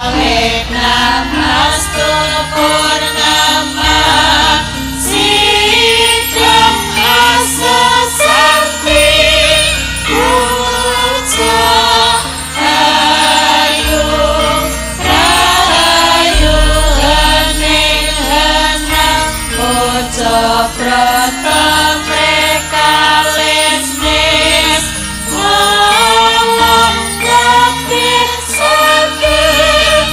Namastu Purnama Sidang Asesati Puja Ayu Rahayu Hening Henang Puja Brata Mrekalis Nis Malam Lebih Saking.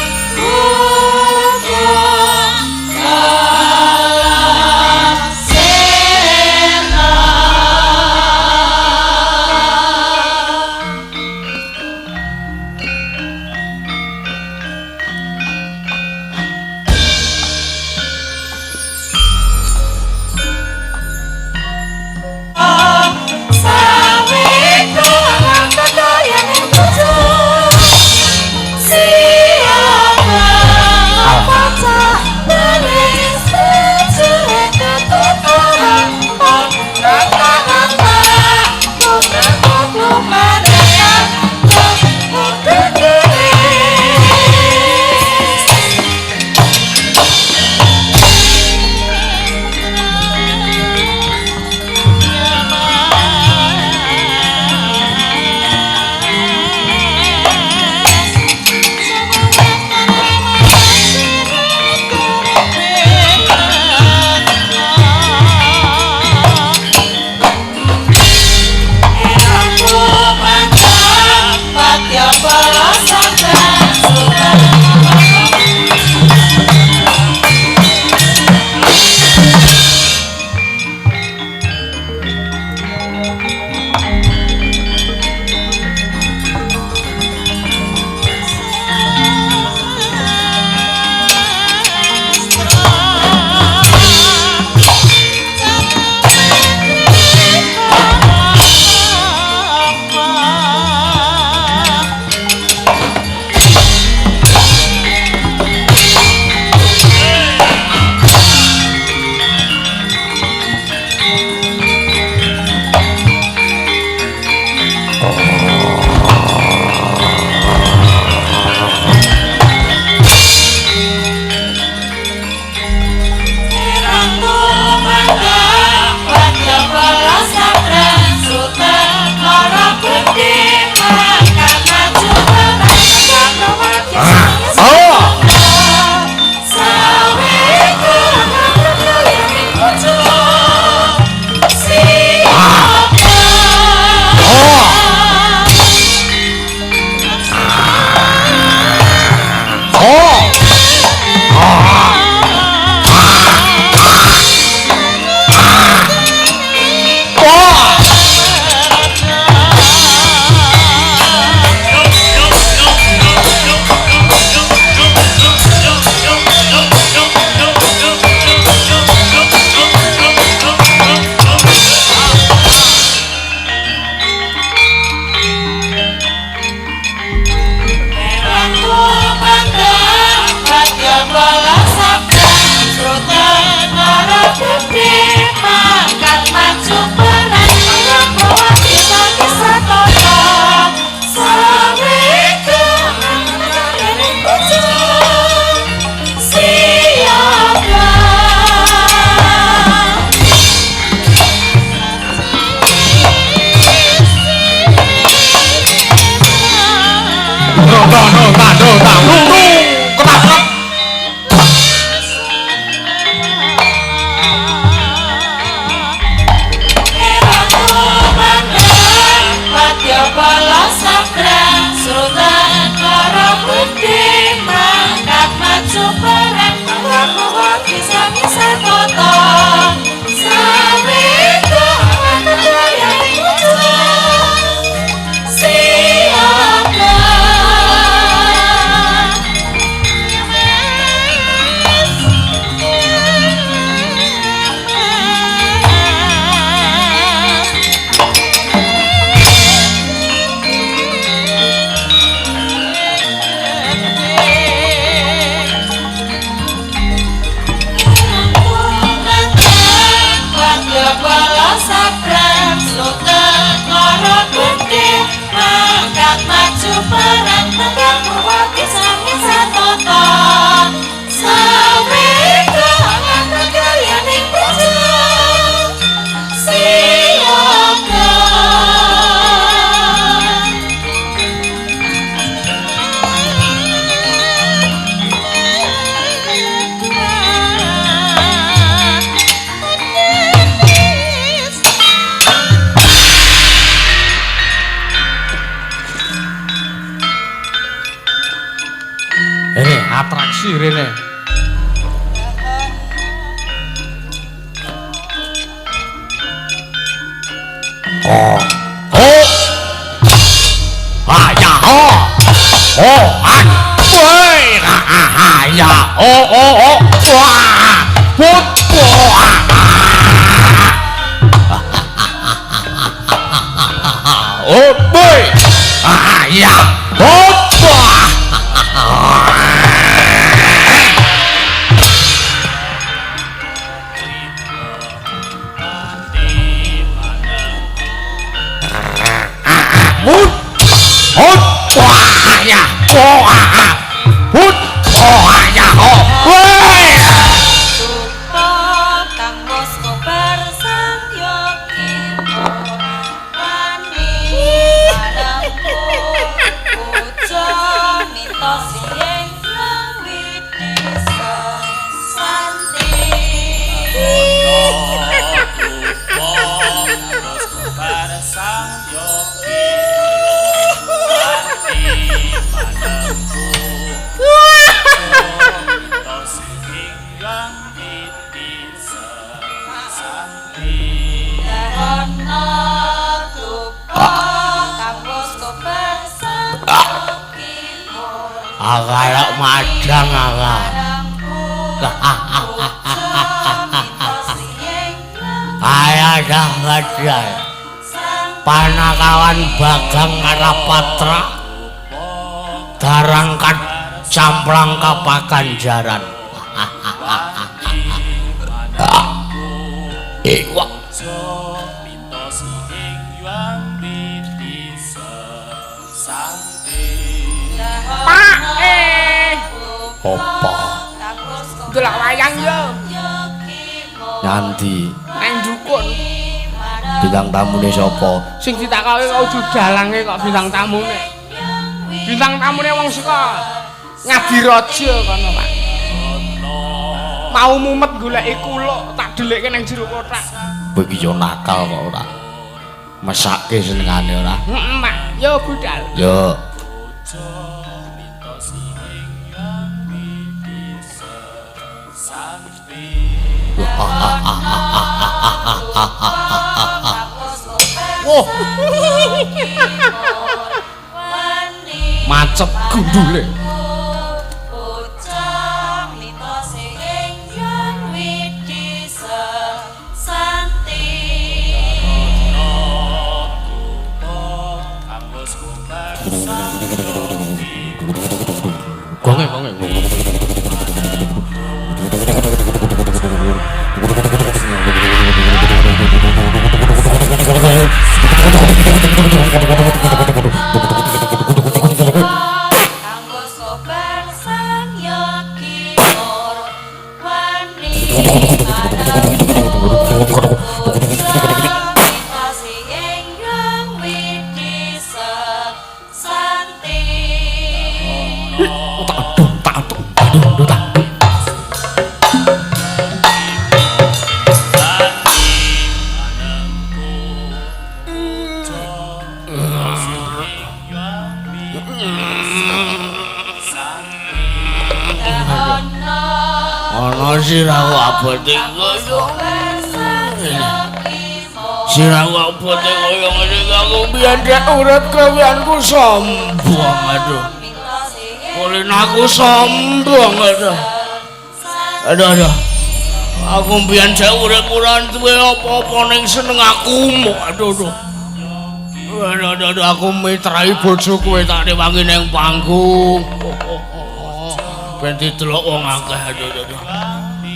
Atraksi rene. Oh. Oh. Ah ya oh. Oh ah. Woi. Ah ya. Oh oh oh. Wah. Put. Oh boy. Ah ya. Oh. Akalak madang akak. Ayah dah gadai. Panakawan Bagang Karapatra darangkat camplang kapaganjaran. Iwak. Pak Apa? Delok wayang yo. Nyanti. Nang dukun. Bintang tamune sapa? Sing ditakoki kok udu dalange kok bintang tamune. Bintang tamune wong saka Ngadiraja kono, Pak. Mau mumet goleki kuluk tak dhelikke nang jero kothak. Kowe iki yo nakal kok ora. Mesake senengane ora? Heeh, Pak. Yo budal. Yo. Wah. Macet gundule. Gonge gonge. Ana siraku abote kaya siraku abote kaya ngene aku mbiyen dek urip gaweanku sombong aduh. Kulin aku sombong aduh. Aduh aduh. Aku mbiyen dek urip ora duwe apa-apa ning seneng aku mok aduh aduh. Aduh aduh aduh aku mitrai bojoku tak rewangi ning panggung. Ben didelok wong akeh aduh aduh.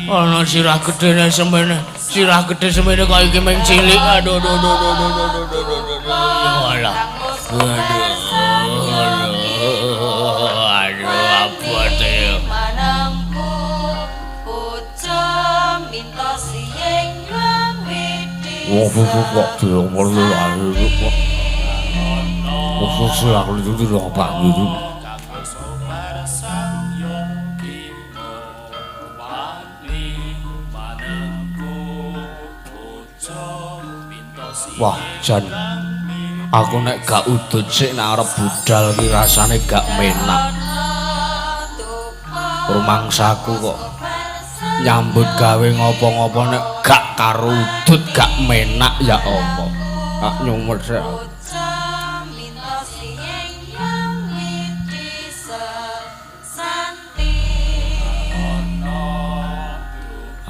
Ana sirah gedene semene, sirah gedhe semene kok iki mung cilik aduh aduh aduh aduh aduh aduh aduh. Alah. Aduh. Aduh abote. Wong kok diomor lho kok. Wong aku itu apa gitu. Wah, jan aku nek gak udut sik nek arep budal ki rasane gak menak. Rumangsaku kok nyambut gawe ngopo-ngopo nek gak karudut gak menak ya apa. Tak nyumet sik.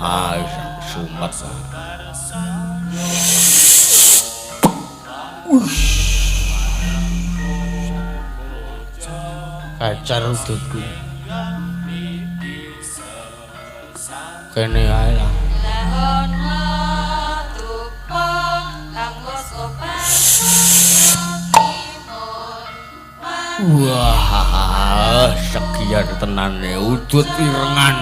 Ah, sumet. Kacar udutku. Kene ae lah. Wah, sekian tenane udut irengan.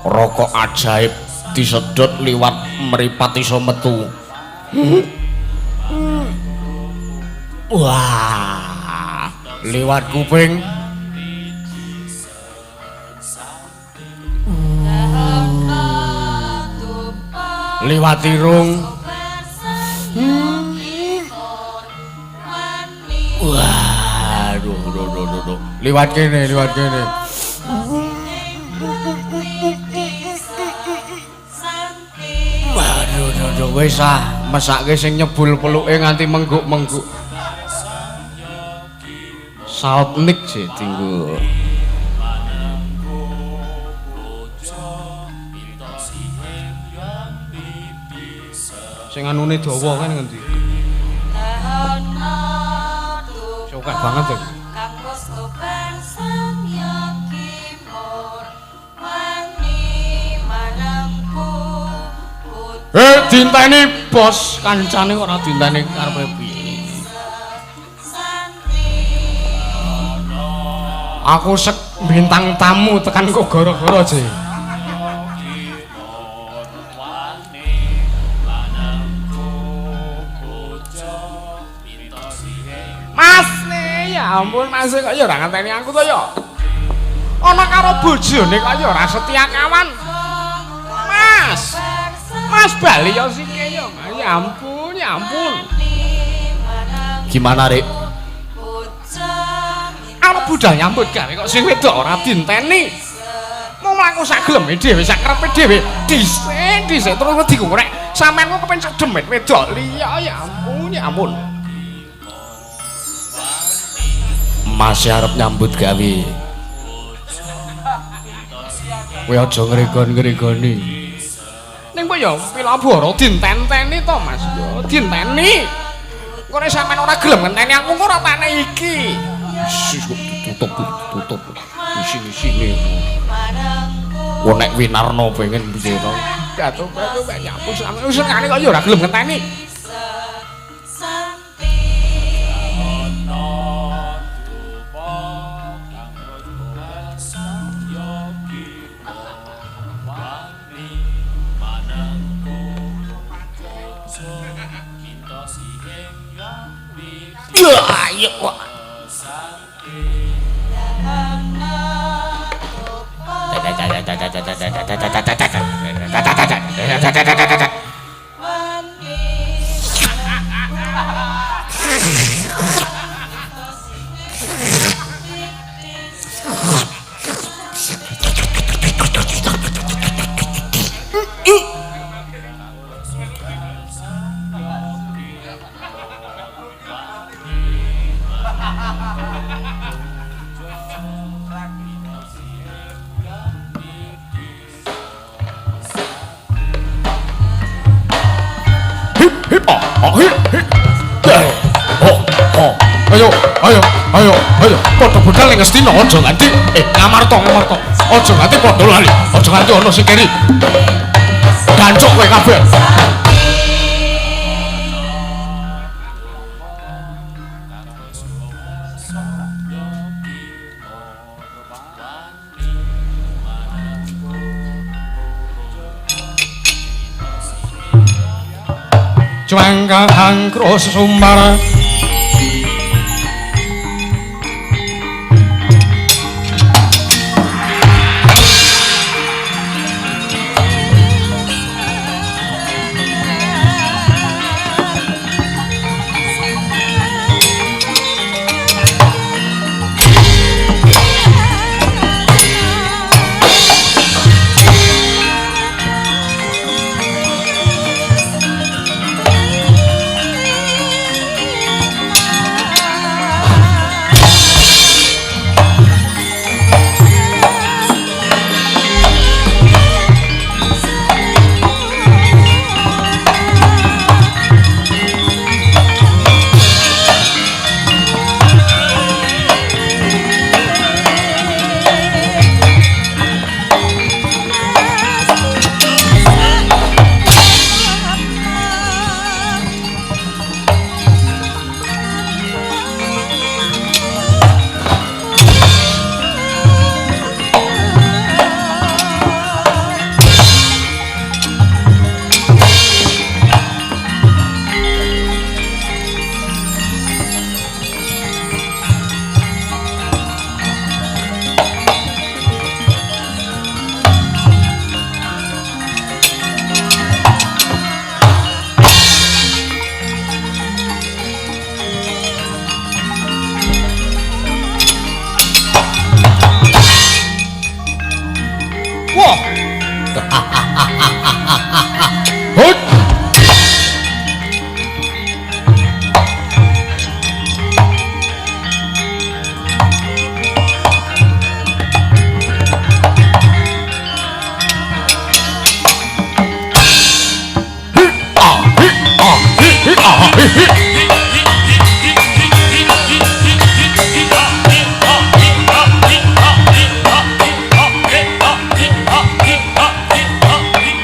Rokok ajaib disedot liwat mripat iso metu. Wah, liwat kuping. Liwat irung. Wah, aduh, aduh, aduh, aduh. Liwat kene, liwat kene. Waduh, aduh, wis ah, mesake sing nyebul peluke nganti mengguk-mengguk. Sautnik sih tinggu. Sing anune dawa kan ngendi? Sokah banget ya. Dinteni bos, kancane kok ora dinteni karepe piye. Aku sek bintang tamu tekan kok gara-gara je. Mas nih, ya ampun Mas kok ya ora ngenteni aku to ya. Ana karo bojone kok ya ora setia kawan. Mas. Mas bali ya sike ya. Ya ampun, ya ampun. Gimana, Rik? Ana budal nyambut gawe kok sing wedok ora dinteni. Mau mlaku sak geleme dhewe, sak karepe dhewe. Dhisik, dhisik terus wedi ku rek. Sampeyan kok kepen demit wedok liya ya ampun, ya ampun. Mas arep nyambut gawe. Kowe aja ngregon-ngregoni. Ning kok ya pilabara dintenteni to, Mas. Ya dinteni. Engko nek sampeyan ora gelem ngenteni aku engko ora tak iki. Tutup, tutup. Isine-isine. Kok nek Winarno pengen piye to? Gatuk-gatuk mek nyapu sampeyan wis ngene kok ya ora gelem ngenteni. Ayo kok. Ayo, ayo, ayo, ayo. Padha budal ning Ngastina aja nganti Ngamarta, Ngamarta. Aja nganti padha lali, aja nganti ana sing keri. Dancuk kowe kabeh. Cuangkang angkro sesumbar.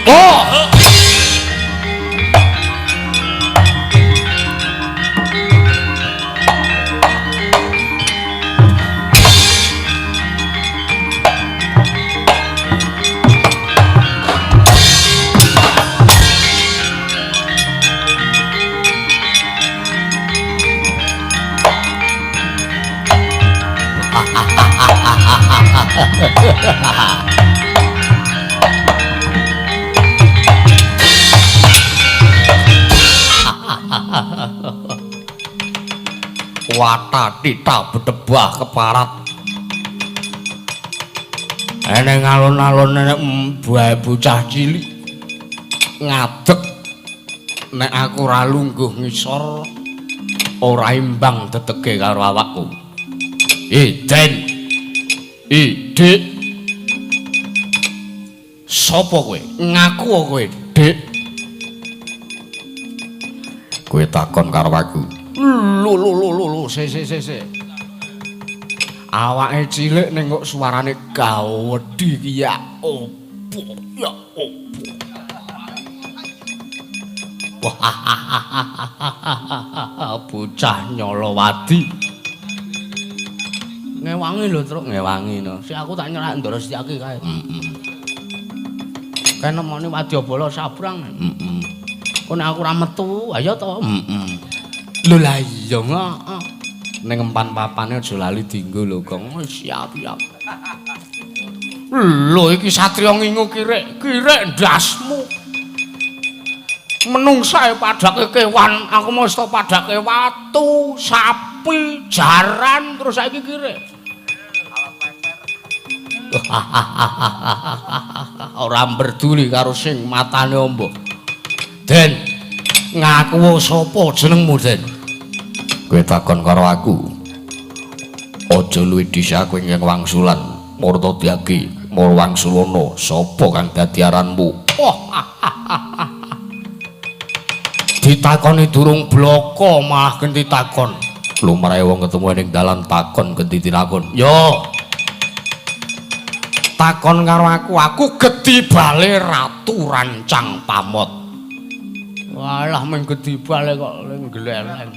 Oh. Wata tita bedebah keparat. Eneng alun-alun enek mbae bocah cilik ngadeg nek aku ora lungguh ngisor ora imbang tetege karo awakku. Den. Dik. Sopo kowe? Ngaku kowe, Dik. Kowe takon karo aku. Lho lho lho lho, se se se se. Awake cilik ning kok suarane gawedhi iki ya opo? Ya opo? Wah, bocah nyolowadi. Ngewangi lho, Truk, ngewangi no. Sik aku tak nyerak Ndara Setyaki kae. Heeh. Kae nemoni wadyabala sabrang. Heeh. Kok nek aku ora metu, ayo to. Heeh. Lho lah iya, heeh. Ning empan papane aja lali dienggo lho, Gong. Siap, siap. Lho iki satriya ngingu kirek, kirek ndasmu. Menungsae padake kewan, aku mesti padake watu, sapi, jaran, terus saiki kirek. Ora mberduli karo sing matane amba. Den, ngaku sapa jenengmu, Den? Kowe takon karo aku. Aja luwih dhisik aku ing wangsulan Murtadyaki, Murwangsulana, sapa kang dadi aranmu? Oh. Ditakoni durung bloko malah genti takon. Lumrahe wong ketemu ning dalan takon genti tinakon. Yo. Takon karo aku, aku gedhi bale Ratu Rancang Pamot. Walah mung gedhi bale kok gleleng.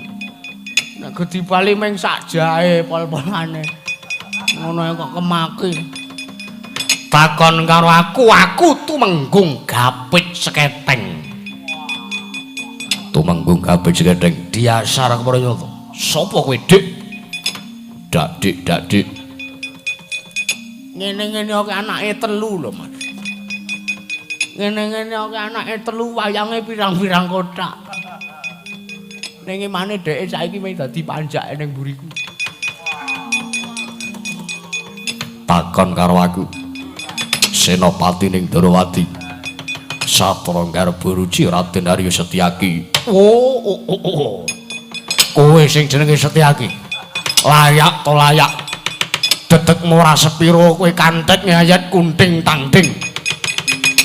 Nek gedhi bali mung sak jahe pol-polane. Ngono kok kemaki. Takon karo aku, aku Tumenggung Gapit Seketeng. Tumenggung Gapit Seketeng diasar kepraya to. Sapa kowe, Dik? Dak, Dik, dak, Dik. Ngene-ngene kok anake telu lho, Mas. Ngene-ngene kok anake telu wayange pirang-pirang kothak. Ning emane dheke saiki mung dadi panjake ning mburiku. Takon karo aku. Senopati ning Darawati. Satra Garba Ruci Raden Arya Setyaki. Oh, oh, oh, oh. Kowe sing jenenge Setyaki. Layak to layak. Dedekmu ora sepiro kowe kantet ngayat kunting tanding.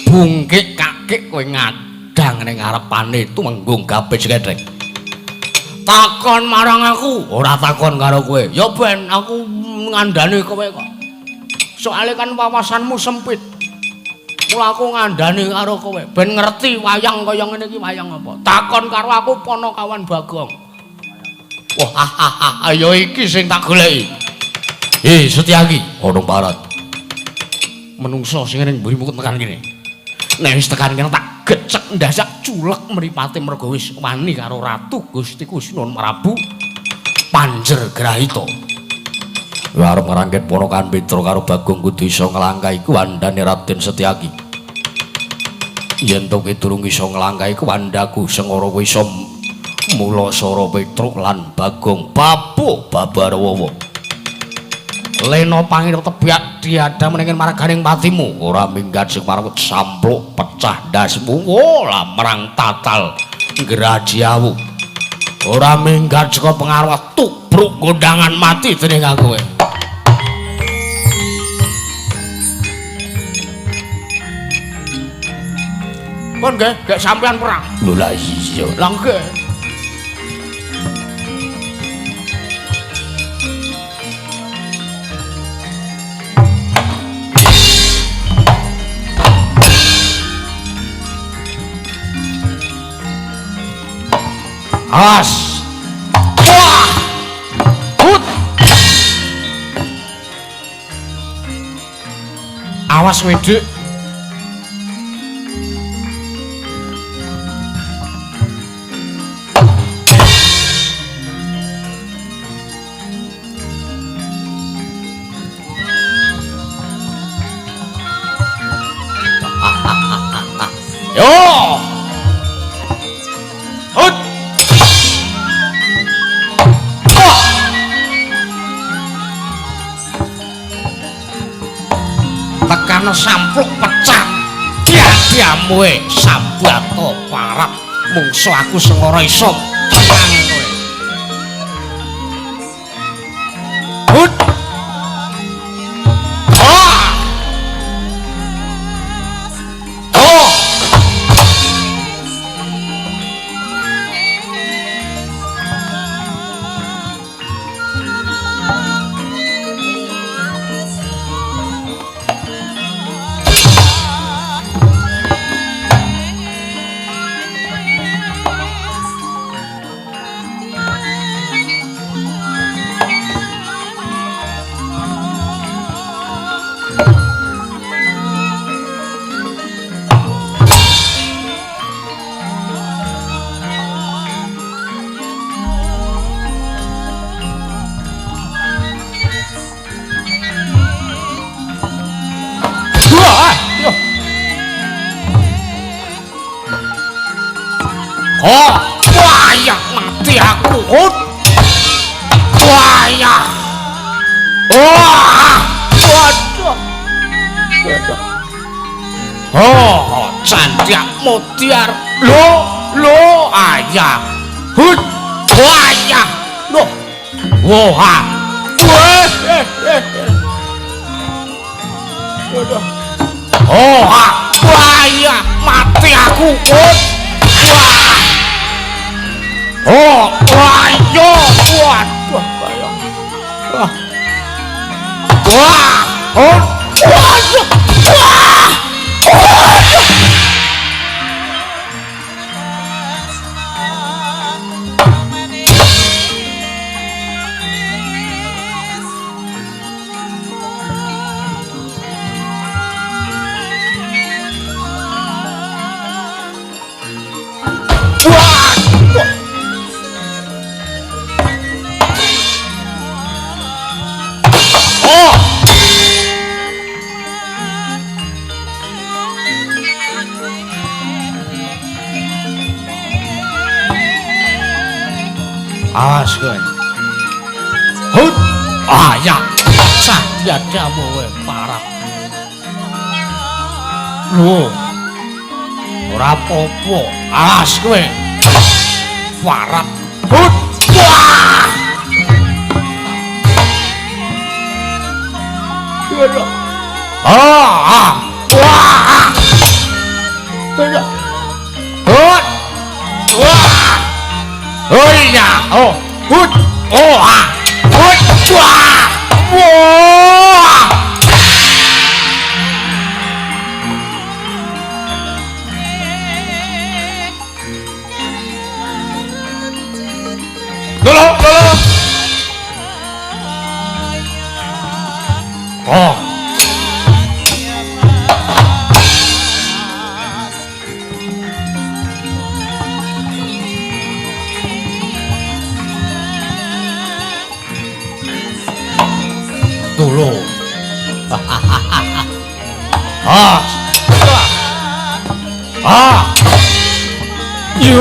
Bungkik kakik kowe ngadang ning ngarepane Tumenggung Gapit Seketeng. Takon marang aku, ora takon karo kowe. Ya ben aku ngandani kowe kok. Soale kan wawasanmu sempit. Mula aku ngandani karo kowe, ben ngerti wayang kaya ngene iki wayang apa. Takon karo aku Ponokawan Bagong. Wah, ayo iki sing tak goleki. Setyaki, ana parat. Menungso sing ning mburimu tekan kene. Nek wis tekan kene tak gecek ndasak culek mripate mergo wis wani karo Ratu Gusti Kusnun Prabu Panjer Grahita. Arep ngrangket ponakan Petruk karo Bagong kudu iso nglangkahi kuwandane Raden Setyaki. Yen to kowe durung iso nglangkahi kuwandaku sengara kowe iso mulasara Petruk lan Bagong babu babarwawa. Lena pangira tebyak diadam ning marganing patimu ora minggat sing marang sampluk pecah ndasmu ora marang tatal ngrajiawu ora minggat saka pengaruh tubruk gondangan mati dening aku. Pun nggih, gek sampean perang. Lho lah iya. Lah nggih. Awas. Wah. Hut. Awas kowe, Dik. Yo. Hut. Wah. Tekano sampluk pecah. Diadiamu sambato parap mungsu aku sing ora iso menang kowe. Hut. Wah. Oh. Wah, yo. Oh, wayah mati aku. Hut. Wayah. Wah, waduh. Waduh. Oh, cantik mutiar. Lo, lo, ayah. Hut. Wayah. Loh. Wah. Wah. Waduh. Oh, wayah mati aku. Hut. Wah. Oh, wayo, waduh, wayo. Wah. Wah, oh, waduh. Wah. Waduh. Waduh. Oh. Awas kowe. Hut. Ah ya. Sah diadamu kowe parah. Lho. Ora apa-apa. Awas kowe. Parah. Hut. Wah. Waduh. Ah, ah. Wah. Waduh. Hut. Wah. Oh iya. Oh. Hut. Oh ah. Hut. Wah. Wah. Lho, lho, lho. Oh. Tolong. Ah. Ah. Yo,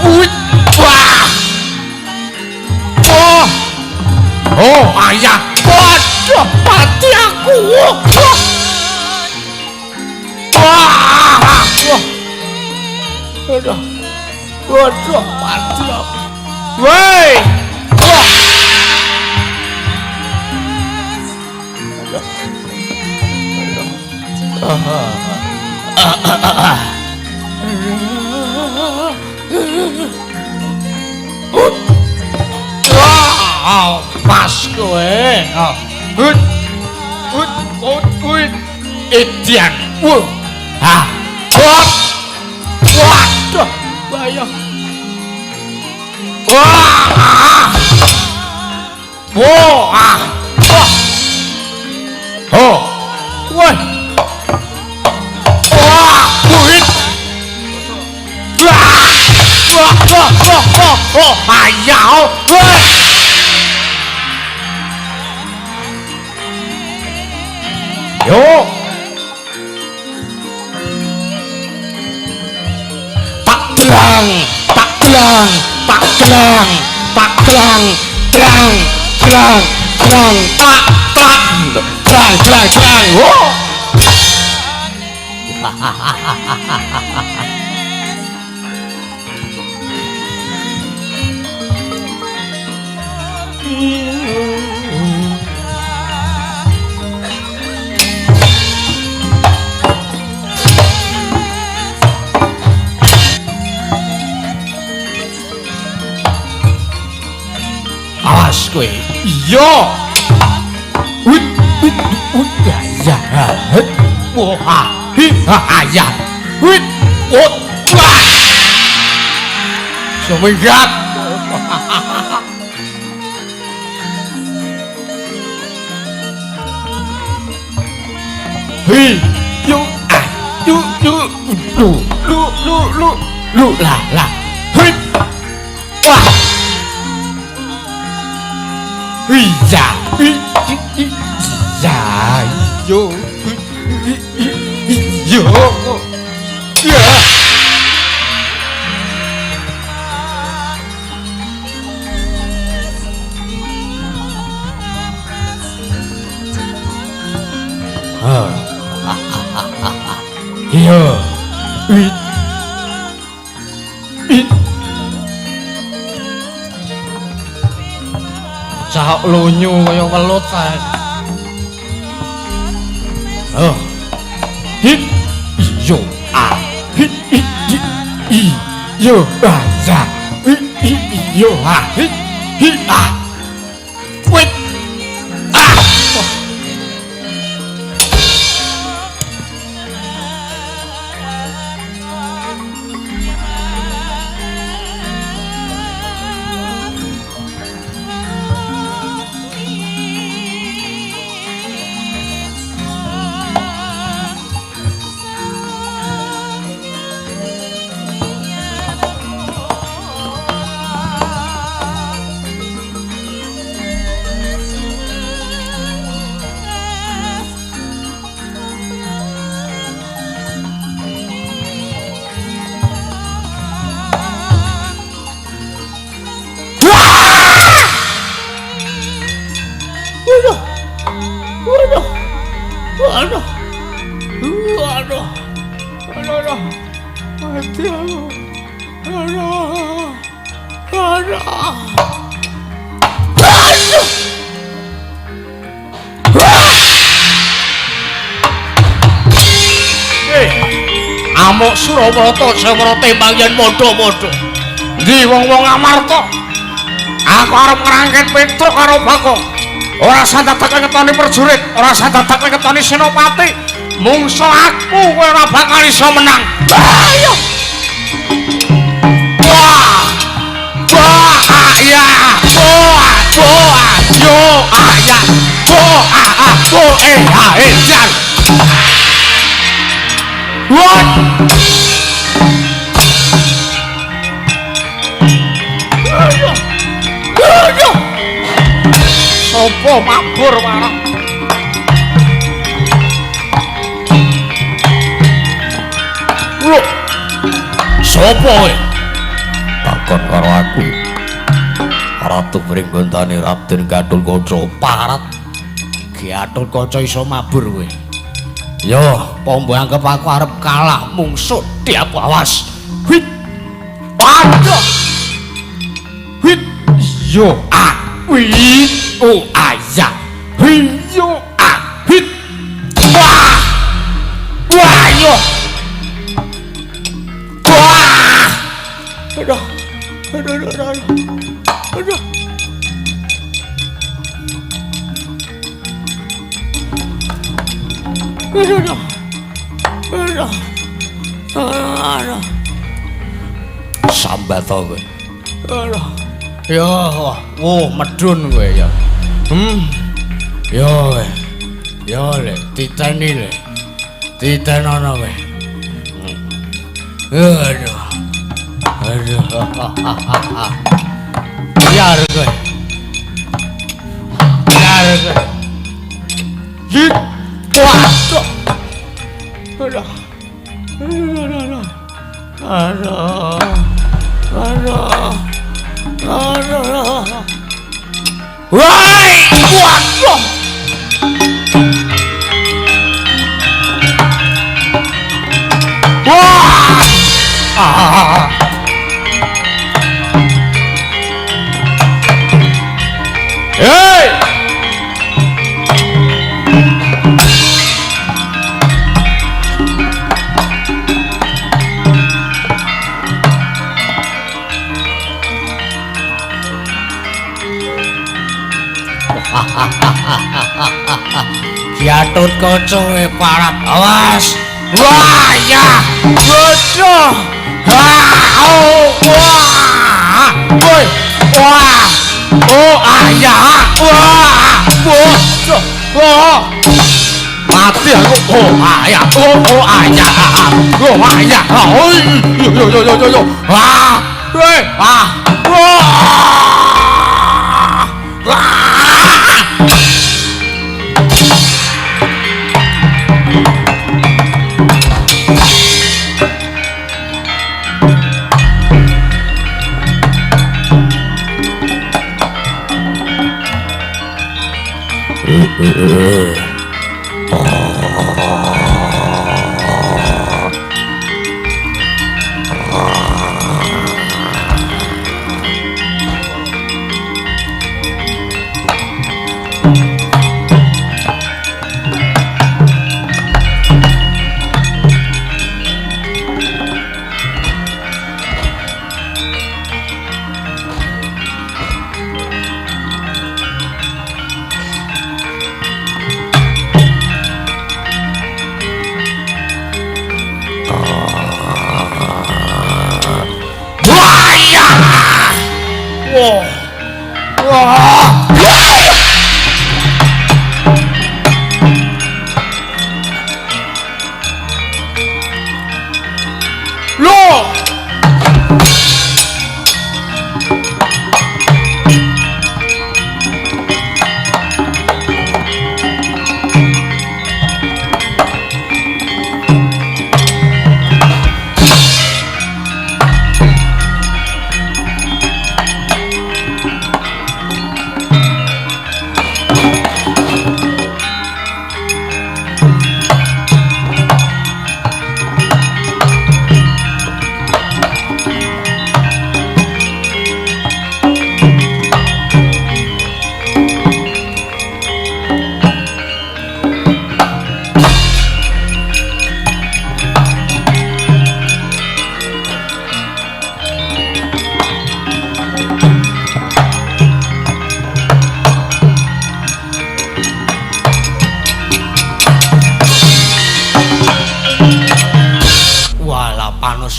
wih. Wah. Oh. Oh, ayah. Waduh, mati aku. Wah. Wah. Wah. Waduh. Waduh, mati aku. Woi. Wah. Wah, pas kowe. Hut. Hut, hut, hut. Edian. Wah. Ha. Wah. Waduh, bahaya. Wah. Wah. Wah. Oh. Wah. Wah, wih. Wah. Wah, wah, wah, wah, wah. Ayah. Wah. Yo. Tak telang, tak telang, tak telang, tak telang, telang, telang, telang, tak, tak, telang, telang, telang. Wah. Awas kowe. Iya. Wit wit wit ya ya. Wah, hi ha ya. Wit wot. Wah. Suminggat. Hi yu ah yu yu lu lu lu lu lu la la. Hi. Wah. Hi ya hi hi ya yo yo ya. Iya. Wit. Wit. Cahok lunyu kaya welut kae. Oh. Hit. Yo. A. Hit. Hit. I. Yo. A. Za. Hit. Yo. A. Hit. Hit. A. Wit. A. Aduh. Aduh. Aduh, aduh. Mati aku. Aduh. Aduh. Aduh. Amuk Surawarta Jawara tembang yen padha-padha. Endi wong-wong Amarta? Aku arep ngrangket Petruk karo Bagong. Ora usah dadak ngetoni prajurit, ora usah dadak ngetoni senopati. Mungso aku kowe ora bakal iso menang. Ayo. Wah. Wah, ya. Wah, wah, yo, ah, ya. Wah, ah, ah, eh, ah, eh, jan. Wah. Aduh. Aduh. Sopo mabur marah. Lho. Sopo kowe? Takon karo aku. Ratu Pringgondani Raden Gatotkaca parat. Gatotkaca iso mabur kowe. Yo, apa mbok anggap aku arep kalah mungsuh tiap awas. Hit. Waduh. Hit. Yo ah. Wit. Oh ayah. Yo ah. Hit. Wah. Wah yo. Wah. Aduh. Aduh, aduh, aduh. Aduh. Aduh. Aduh. Aduh. Sambat kowe. Aduh. Ya, wah, medun kowe ya. Ya kowe. Ya le, titeni le. Titenono kowe. Aduh. Aduh. Biar kowe. Biar kowe. Yit. Waduh. Aduh. Aduh. Aduh. Aduh. Aduh. Woi, waduh. Wah. Ah. Hey! Jatut kaca parap. Awas. Wah ya. Bodoh. Wah. Oh, wah. Woi. Wah. Oh, ayah. Wah. Bodoh. Wah. Mati aku. Oh, ayah. Oh, oh, ayah. Oh, ayah. Oh, yo yo yo yo yo. Wah. Woi. Wah. Wah. Wah.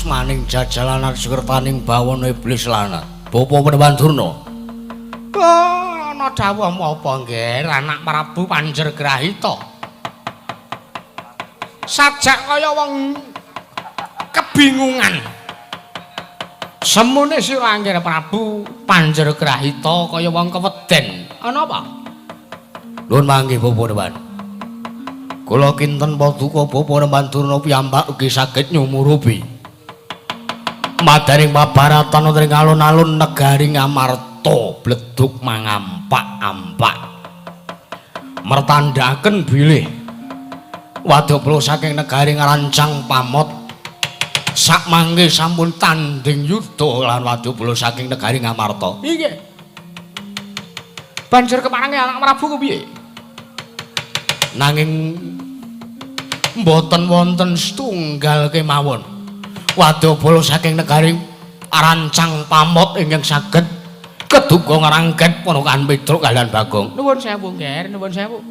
Maning jajalanan sekertaning bawono iblis lanat. Bapak Panembahan Durna. Oh, ana dawuh apa nggih anak Prabu Panjergrahita. Sajak kaya wong kebingungan. Semune sira Angger Prabu Panjergrahita kaya wong keweden. Ana apa? Nuwun mangke Bapak Panembahan. Kula kinten paduka Bapak Panembahan Durna piyambak ugi saged nyumurupi. Madaring pabaratan wonten ing alun-alun negari Ngamarta bledug mangampak-ampak. Mertandhaken bilih wadoplo saking negari Ngrancang Pamot sakmangke sampun tanding yuda lan wadoplo saking negari Ngamarta. Inggih. Banjur keparange anak Prabu kepiye? Nanging mboten wonten setunggal kemawon. Wadobala saking negari Arancang Pamot ingkang saged keduga ngrangket ponakan Petruk kaliyan Bagong. Nuwun sewu, Nger, nuwun sewu.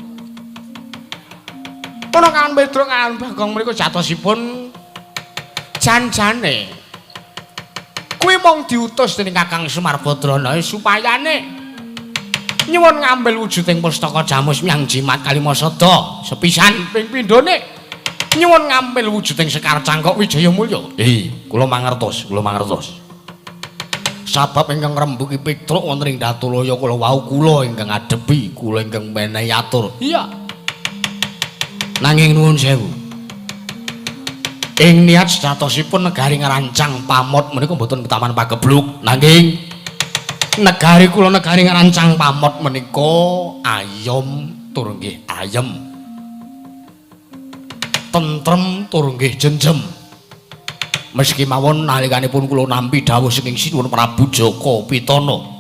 Ponakan Petruk kaliyan Bagong mriku jatosipun jan-jane. Kuwi mung diutus dening Kakang Semar Badranaya supayane nyuwun ngambil wujuding pustaka Jamus Myang Jimat Kalimasada sepisan ping pindhone nyuwun ngambil wujuding Sekar Cangkok Wijaya Mulya. Kula mangertos, kula mangertos. Sabab ingkang ngrembuki Petruk wonten ing Datulaya kula wau kula ingkang ngadepi, kula ingkang menehi atur. Iya. Nanging nuwun sewu. Ing niat sejatosipun negari ngrancang pamot menika mboten pitaman pagebluk, nanging negari kula negari ngrancang pamot menika ayom tur nggih ayem. Tentrem tur nggih jenjem. Meski mawon nalikanipun kula nampi dawuh saking Sinuwun Prabu Jaka Pitana.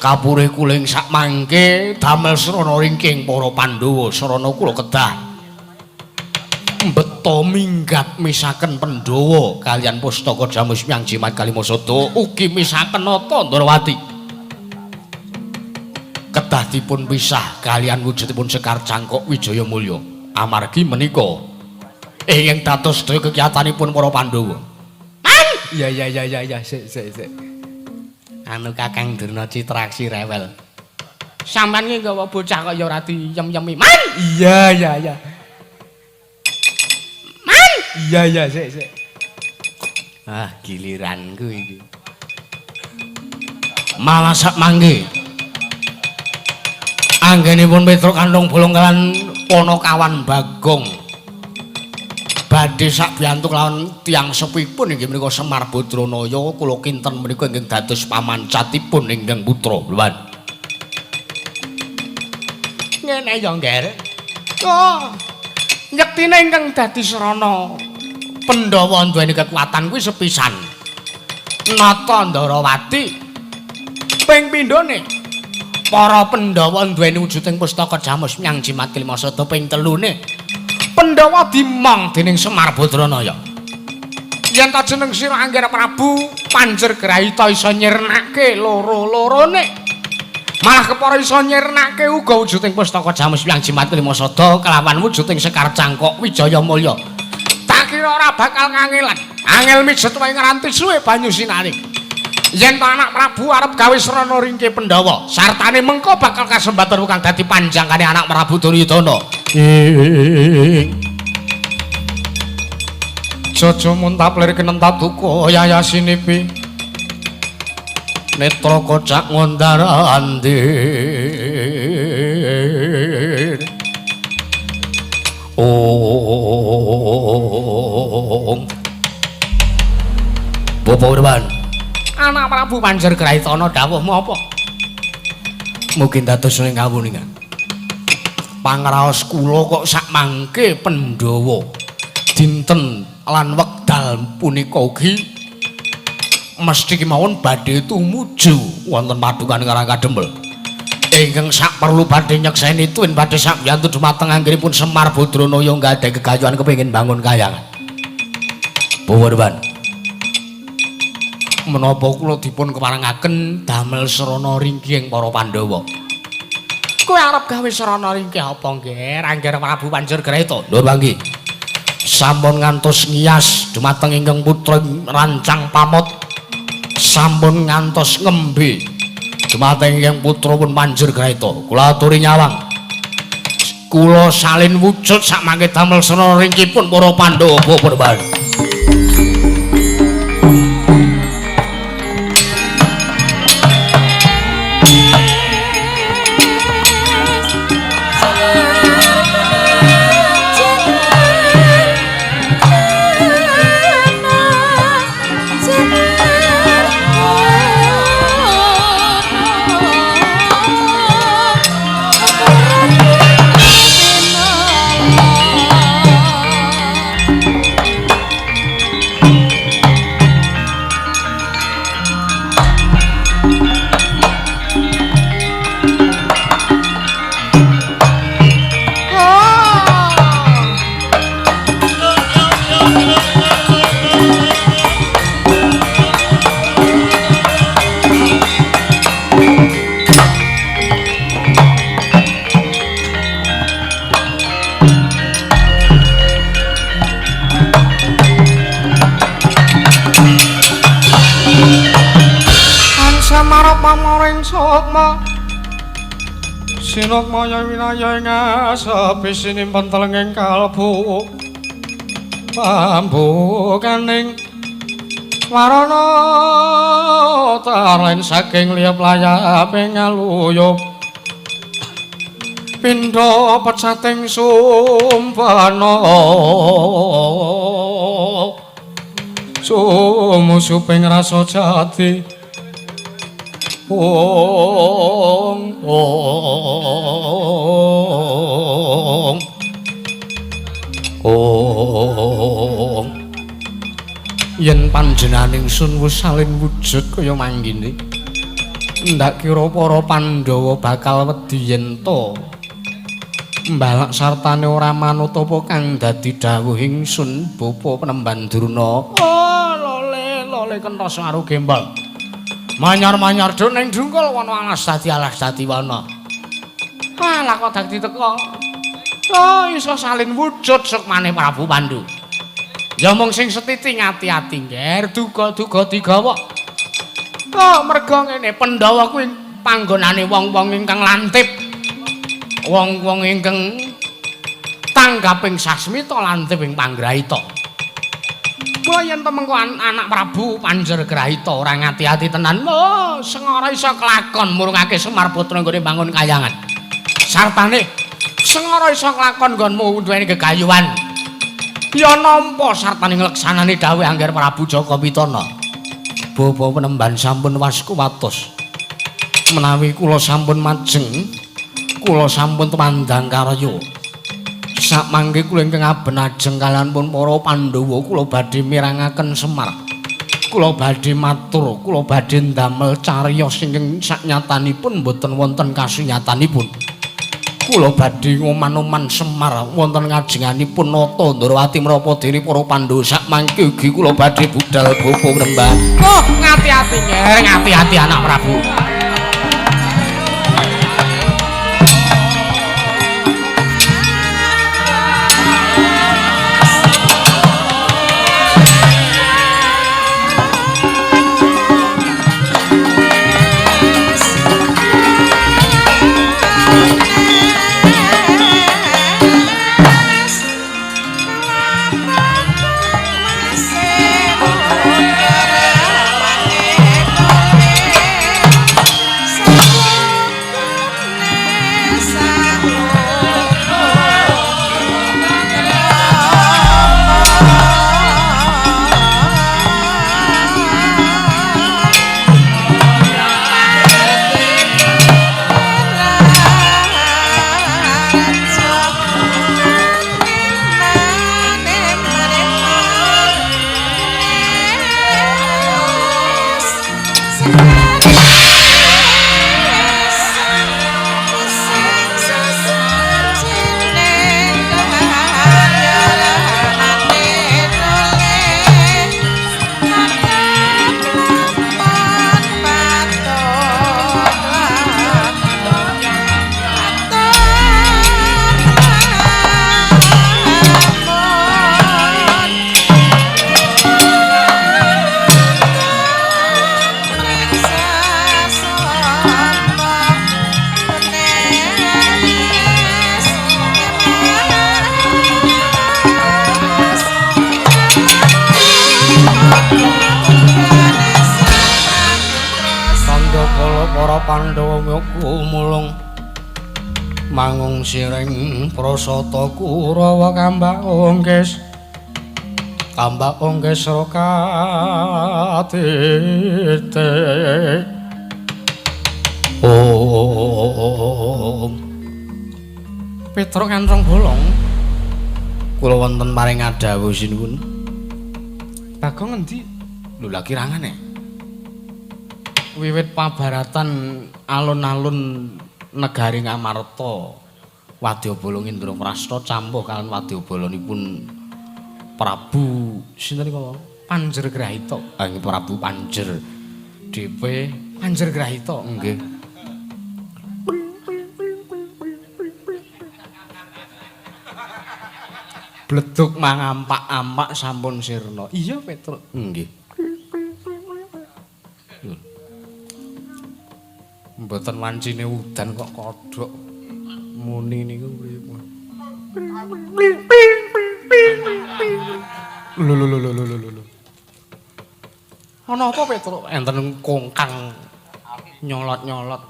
Kapurih kula ing sakmangke damel srana ringking para Pandhawa, sarana kula kedah mbeta minggat misaken Pandhawa kaliyan pustaka Jamus Myang Jimat Kalimasada ugi misaken Nata Ndrawati. Kedah dipun pisah kaliyan wujudipun Sekar Cangkok Wijaya Mulya. Amargi menika ingkang dados sedaya kegiatanipun para Pandhawa. Man! Iya iya iya iya iya sik sik sik. Anu Kakang Durna Citraksi rewel. Sampeyan ki nggawa bocah kok ya ora diyem-yemi. Man! Iya iya iya. Man! Iya iya sik sik. Ah, giliranku iki. Malah sak mangke. Anggenipun Petruk Kanthong Bolong kalan Panakawan Bagong. Badhe sak biyantu kelawan tiyang sepipun inggih menika Semar Badranaya kula kinten menika ingkang dados pamancatipun ingkang putra. Lho. Ngene ya, Ngger. Oh. Yektine ingkang dadi srana Pandhawa duweni kekuatan kuwi sepisan. Nata Ndrawati ping pindhone para Pandhawa duweni wujuding pustaka Jamus Myang Jimat Kalimasada ping telune Pandhawa dimong dening Semar Badranaya. Yen ta jeneng sira Angger Prabu Panjer Grahita iso nyirnake loro-lorone. Malah kepara iso nyirnake uga wujuding pustaka Jamus Myang Jimat Kalimasada kelawan wujuding Sekar Cangkok Wijaya Mulya. Tak kira ora bakal kangelan. Angel mijet wae ngranti suwe banyu sinari. Yen ta anak Prabu arep gawe srana ringke Pandhawa, sartane mengko bakal kasembatan kang dadi panjangkane anak Prabu Duryudana. Jaja muntap lir kenentap duka yayasinipi. Netra kocak ngondar andir. Om. Bapak Urban. Anak Prabu Panjer Grahitana dawuhmu apa? Mugi dados ing kawuningan. Pangraos kula kok sakmangke Pandhawa dinten lan wekdal punika ugi mesti kemawon badhe tumuju wonten padukan Karang Kadempel. Ingkang sak perlu badhe nyekseni tuwin badhe sakbiyantu dumateng anggenipun Semar Badranaya nggadhahi gegayuhan kepengin bangun kayangan. Bapak menapa kula dipun keparengaken damel srana ringkih para Pandhawa. Kowe arep gawe srana ringkih apa, Ngger? Angger Prabu Panjer Grahita. Lho, mangki. Sampun ngantos ngiyas dumateng ingkang putra rancang pamot. Sampun ngantos ngembe dumateng ingkang putra pun Panjer Grahita. Kula aturi nyawang. Kula salin wujud sakmangke damel srana ringkihipun para Pandhawa Bapak. Samara pamoring sukma sinukmaya winaya ing asepi sinimpen telenging kalbu pambukaning warana tarlen saking liyap layaping ngaluyup pindha pecating sumpana sumusuping rasa jati ong ong ong yen panjenenganing sun wis salin wujud kaya manggene ndak kira para Pandhawa bakal wedi yen to mbalak sartane ora manut apa kang dadi dawuh ingsun bapa Penemban Durna. Oh lole lole kenthos karo gembal manyar-manyar do ning dungkul wana alas dadi wana. Alah kok dadi teko. Oh iso salin wujud sukmane Prabu Pandu. Ya mung sing setiti ngati-ati ngger duga-duga digawa. Oh merga ngene Pandhawa kuwi panggonane wong-wong ingkang lantip. Wong-wong ingkang tanggaping sasmita lantip ing panggrahita. Wah yen temengku anak Prabu Panjergrahita ora ngati-ati tenan. Oh, sengara iso kelakon murungake Semar putra nggone bangun kayangan. Sartane sengara iso kelakon nggonmu duweni gegayuhan. Ya nampa sartane ngleksanani dawuh Angger Prabu Jaka Pitana. Bapa Penemban sampun waskuwatos. Menawi kula sampun majeng, kula sampun tumandang karya. Sakmangke kula ingkang aben ajeng kaliyan pun para Pandhawa kula badhe mirangaken Semar. Kula badhe matur, kula badhe ndamel cariyos ingkang saknyatanipun mboten wonten kasunyatanipun. Kula badhe ngoman-oman Semar wonten ngajenganipun Nata Ndrawati menapa dene para Pandhawa sakmangke ugi kula badhe budal bapa Penemban. Oh, ngati-ati nger, ngati-ati anak Prabu. Pandhawa myoku mulung mangung siring prasata Kurawa kambak ongkes rokatite. Om Petruk Kanthong Bolong kula wonten paring adhawuh sinuwun. Bagong ngendi? Lho lha kirangane wiwit pabaratan alun-alun negari Ngamarta Wadyabala Indraprasta campuh kalian wadyabalanipun Prabu sinten niku Panjergrahita. Nggih Prabu Panjer DP Panjergrahita nggih. Bleduk mangampak-ampak sampun sirna. Iya Petruk. Nggih. Mboten wancine udan kok kodhok muni niku pripun. Lho lho lho lho lho lho. Ana apa Petruk? Enten kongkang nyolot-nyolot.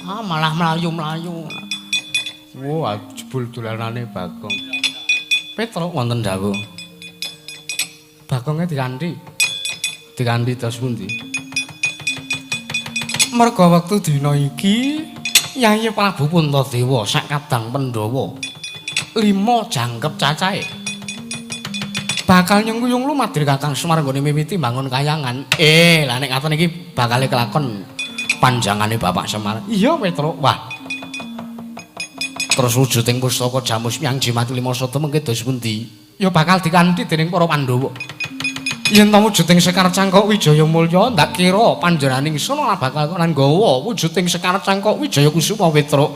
Ah, malah mlayu-mlayu. Wah, jebul dolanane Bagong. Petruk wonten dawuh. Bagonge dikanthi. Dikanthi dos pundi? Merga wektu dina iki Yayi Prabu Puntadewa sak kadang Pandhawa 5 jangkep cacahe bakal nyengkuyung lumadri Kakang Semar nggone mimiti mbangun kayangan. Lah nek ngaten iki bakale kelakon panjangane Bapak Semar. Iya Petruk. Wah. Terus wujuding pustaka Jamus Myang Jimat 5 Sata mengke dos pundi? Ya bakal dikanthi dening para Pandhawa. Yen ta wujuding Sekar Cangkok Wijaya Mulya ndak kira panjenenganing ingsun ora bakal lan nggawa wujuding Sekar Cangkok Wijaya Kusuma Petruk.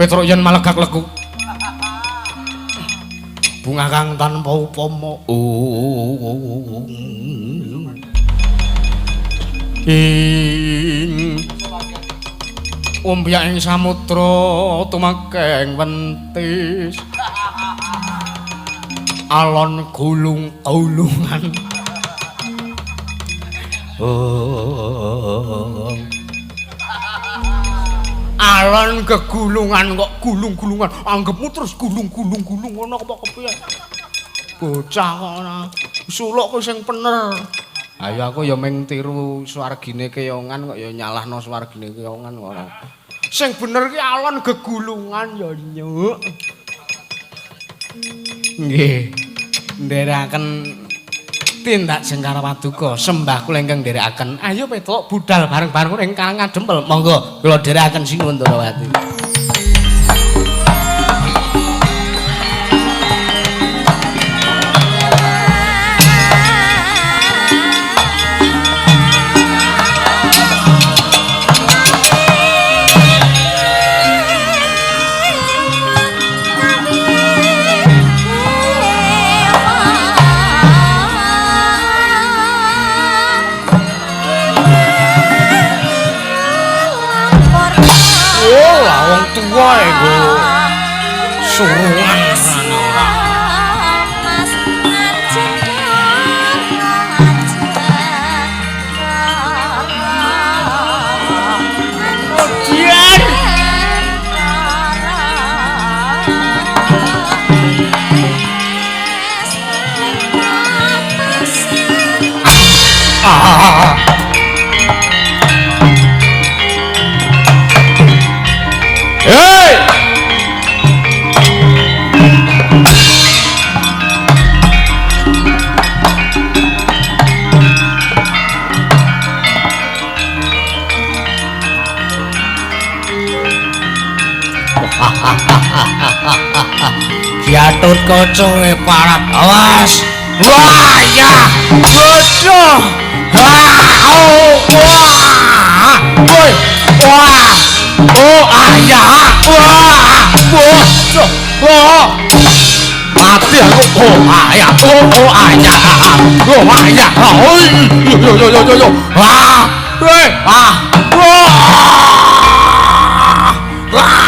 Petruk yen malegak leku. Bunga kang tanpa upama. Ing ombyak ing samudra tumakeng wentis. Alon gulung-gulungan. Alon gegulungan kok gulung-gulungan. Anggepmu terus gulung-gulung-gulung ngono apa kepiye? Bocah kok ora suluk ku sing bener. Ayo aku ya mung tiru swargine keyongan kok ya nyalahno swargine keyongan kok ora. Sing bener ki alon gegulungan ya nyuk. Nggih. Nderekaken tindak jengkar paduka sembah kula ingkang nderekaken. Ayo Petruk budal bareng-bareng ing Karang Adempel. Monggo kula nderekaken sinuwun Ndrawati. Tuwa iku surungan ora. Odian. Hey! Jatut kaca parat. Awas. Wah ya. Bodoh. Wah. Wah. Woi. Wah. Oh ayah. Wah. Bodoh. Wah. Mati aku. Oh ayah. Oh ayah. Oh ayah. Oh yo yo yo yo yo. Wah. Woi. Wah. Wah. Wah.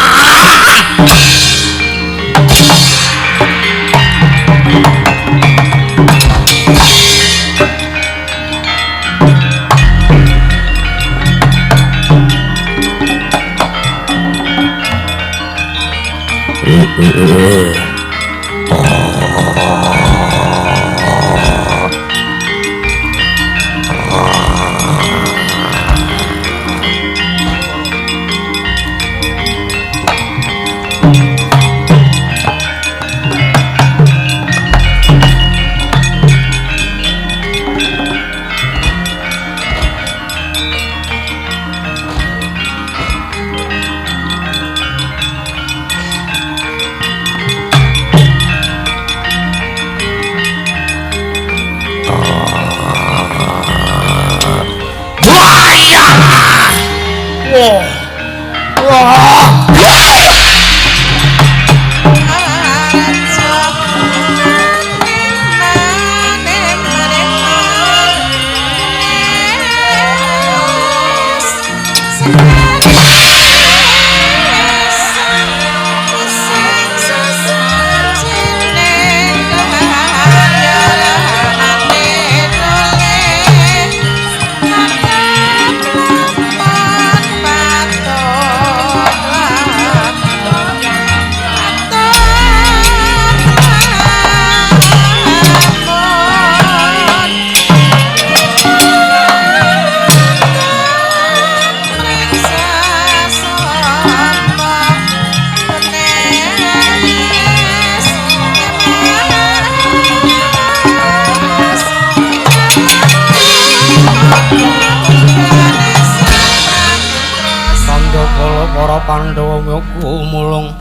Para Pandhawa gumulung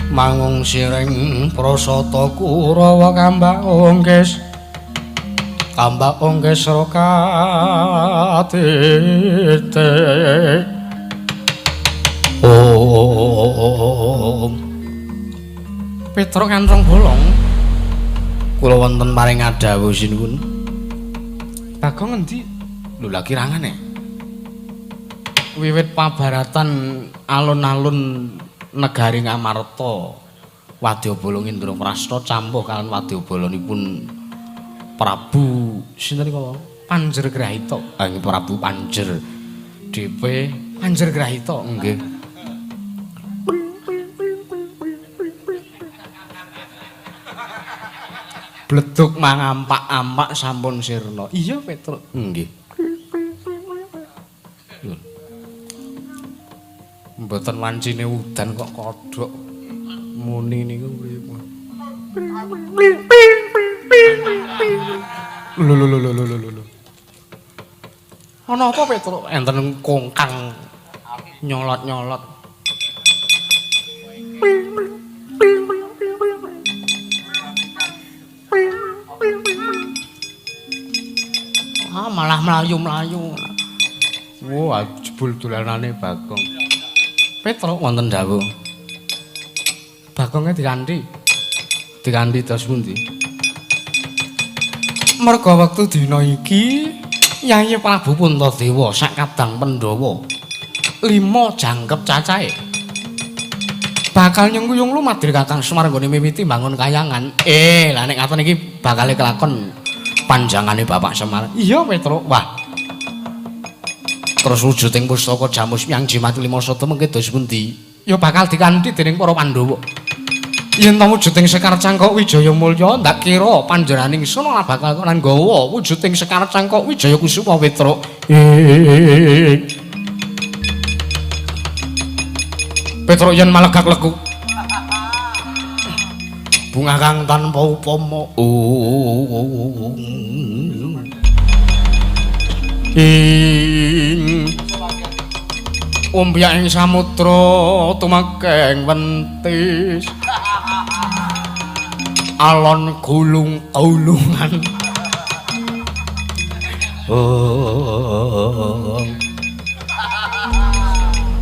mangung siring prasata Kurawa kambak ongkes kambak ongkes rokatite. Om Petruk Kanthong Bolong kula wonten paring adhawuh sinuwun. Bagong ngendi? Lho lha kirangane. Wiwit pabaratan alun-alun negari Ngamarta Wadyabala Indraprasta campuh kalian wadyabalanipun Prabu sinten niku? Panjer Grahita. Ah Prabu Panjer DP Panjer Grahita. Nggih. Bleduk mangampak-ampak sampun sirna. Iya Petruk. Nggih. Mboten wancine udan kok kodhok muni niku pripun. Lho lho lho lho lho lho. Ana apa Petruk? Enten kongkang nyolot-nyolot. Ah malah mlayu-mlayu. Wah, jebul dolanane Bagong. Petruk wonten dawuh. Bagonge dikanthi. Dikanthi dos pundi? Merga wektu dina iki Yayi Prabu Puntadewa sak kadang Pandhawa 5 jangkep cacahe bakal nyengkuyung lumadri Kakang Semar nggone miwiti mbangun kayangan. Lah nek ngaten iki bakale kelakon panjangane Bapak Semar. Iya Petruk. Wah. Terus wujuding pustaka Jamus Myang Jimat 5 Sata mengke dos pundi? Ya bakal dikanthi dening para Pandhawa. Yen ta wujuding Sekar Cangkok Wijaya Mulya ndak kira panjenenganing ingsun ora bakal lan nggawa wujuding Sekar Cangkok Wijaya Kusuma Petruk. Petruk yen malegak leku. Bunga kang tanpa upama. Ing ombyak ing samudra tumekeng wentis. Alon gulung-gulungan.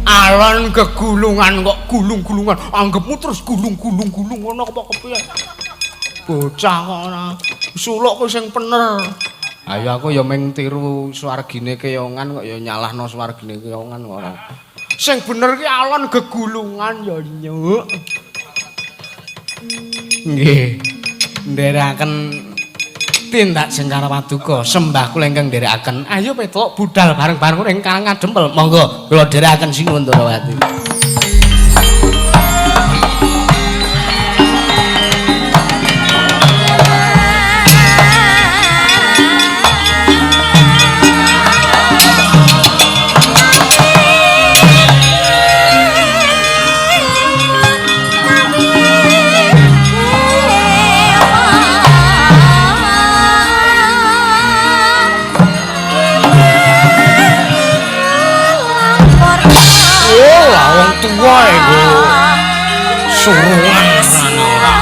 Alon gegulungan kok gulung-gulungan. Anggepmu terus gulung-gulung-gulung ngono apa kepiye? Bocah kok ora suluk ku sing bener. Ayo aku ya mung tiru swargine keyongan kok ya nyalahno swargine keyongan kok ora. Sing bener ki alon gegulungan ya nyuk. Nggih. Nderekaken tindak jengkar paduka sembah kula ingkang nderekaken. Ayo Petruk budal bareng-bareng ing Karang Kadempel. Monggo kula nderekaken sinuwun Ndrawati. Tuwa iku suruhan ora.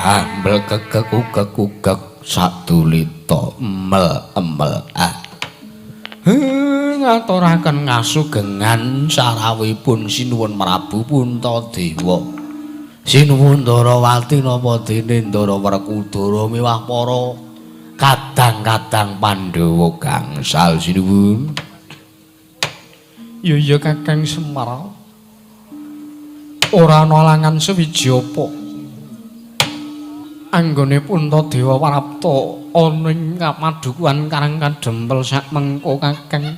Ah, mlekekek ukek ukek sadulita emel emel ah. Ngaturaken ngasugengan sarawuhipun Sinuwun Prabu Puntadewa. Sinuwun Ndarawati napa dene Ndara Werkudara miwah para kadang-kadang Pandhawa gangsal sinuwun. Ya iya Kakang Semar. Ora ana alangan sewiji apa. Anggone Puntadewa prapta ana ing padukuhan Karang Kadempel sak mengko Kakang.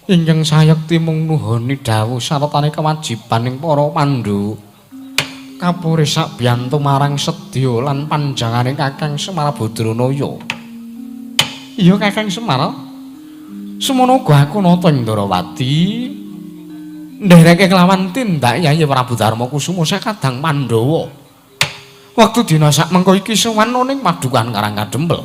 Ingkang sayekti mung nuhoni dawuh sartane kewajibaning para Pandhawa. Kapuri sabiyantu marang sedya lan panjangane Kakang Semar Badranaya. Iya Kakang Semar. Semono uga aku nata ing Ndarawati ndereke kelawan tindak Yayi Prabu Darma Kusuma sakadang Pandhawa. Wektu dina sak mengko iki sowan ning padukuhan Karang Kadempel.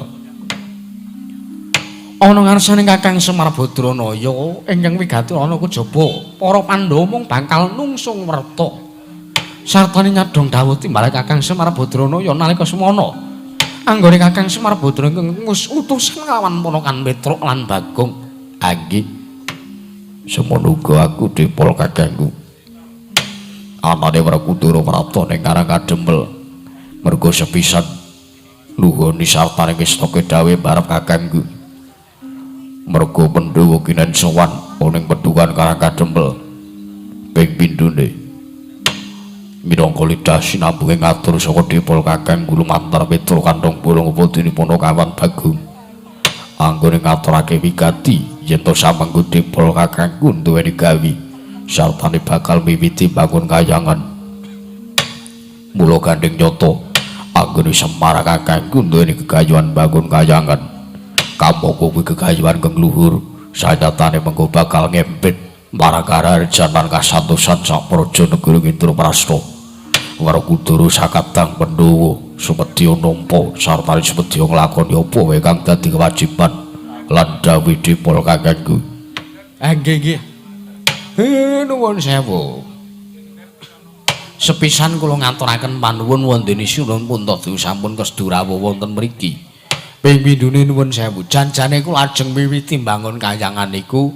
Ana ngarsane Kakang Semar Badranaya ingkang wigati ana kejaba para Pandhawa mung bakal nungsung werta. Sartane nyadhong dawuh timbale Kakang Semar Badranaya nalika semana. Anggone Kakang Semar Badranaya utusan nglawan ponakan Petruk lan Bagong. Anggi. Semono uga aku dipol kakangku. Anane Werkudara prapta ning Karang Kadempel. Mergo sepisan nuhoni sartane ngestake dawuh barep kakangku. Mergo Pandhawa kinen sowan ning pedukan Karang Kadempel. Ping pindhone minangka lidah sinambunge ngatur saka dipol kakangku lumantar Petruk kantong bolong apa dene Panakawan Bagong. Anggone ngaturake wigati yen to samengko dipol kakangku duweni gawi sartane bakal miwiti bangun kayangan. Mula gandeng nyata anggone Semar kakangku duweni gegayuhan bangun kayangan. Kamangka kuwi gegayuhan kang luhur sanyatane mengko bakal ngempit marang karajan lan kasantosan sak praja negara Indraprasta. Werkudara sakadang Pandhawa sumedya nampa sarta sumedya nglakoni apa wae kang dadi kewajiban lan dawuh dipol kakangku. Nggih nggih. Nuwun sewu. Sepisan kula ngaturaken panuwun wondene Sinuwun Puntadewa sampun kesdu rawuh wonten mriki. Ping pindhone nuwun sewu. Janjane kula ajeng miwiti mbangun kayangan niku.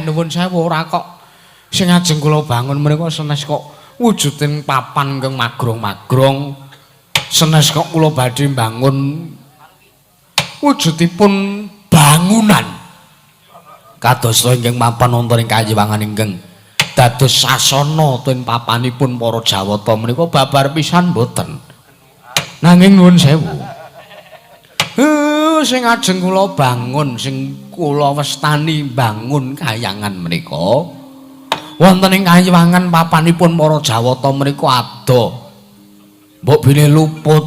Nuwun sewu ora kok sing ajeng kula bangun menika senes kok wujuding papan ingkang magrong-magrong. Senes kok kula badhe mbangun wujudipun bangunan kados ingkang mapan wonten ing kayiwangan ingkang dados sasana ten papanipun para Jawata menika babar pisan mboten. Nanging nuwun sewu. Sing ajeng kula bangun, sing kula wastani bangun kayangan menika wonten ing kayiwangan papanipun para Jawata menika ado. Mbok bilih luput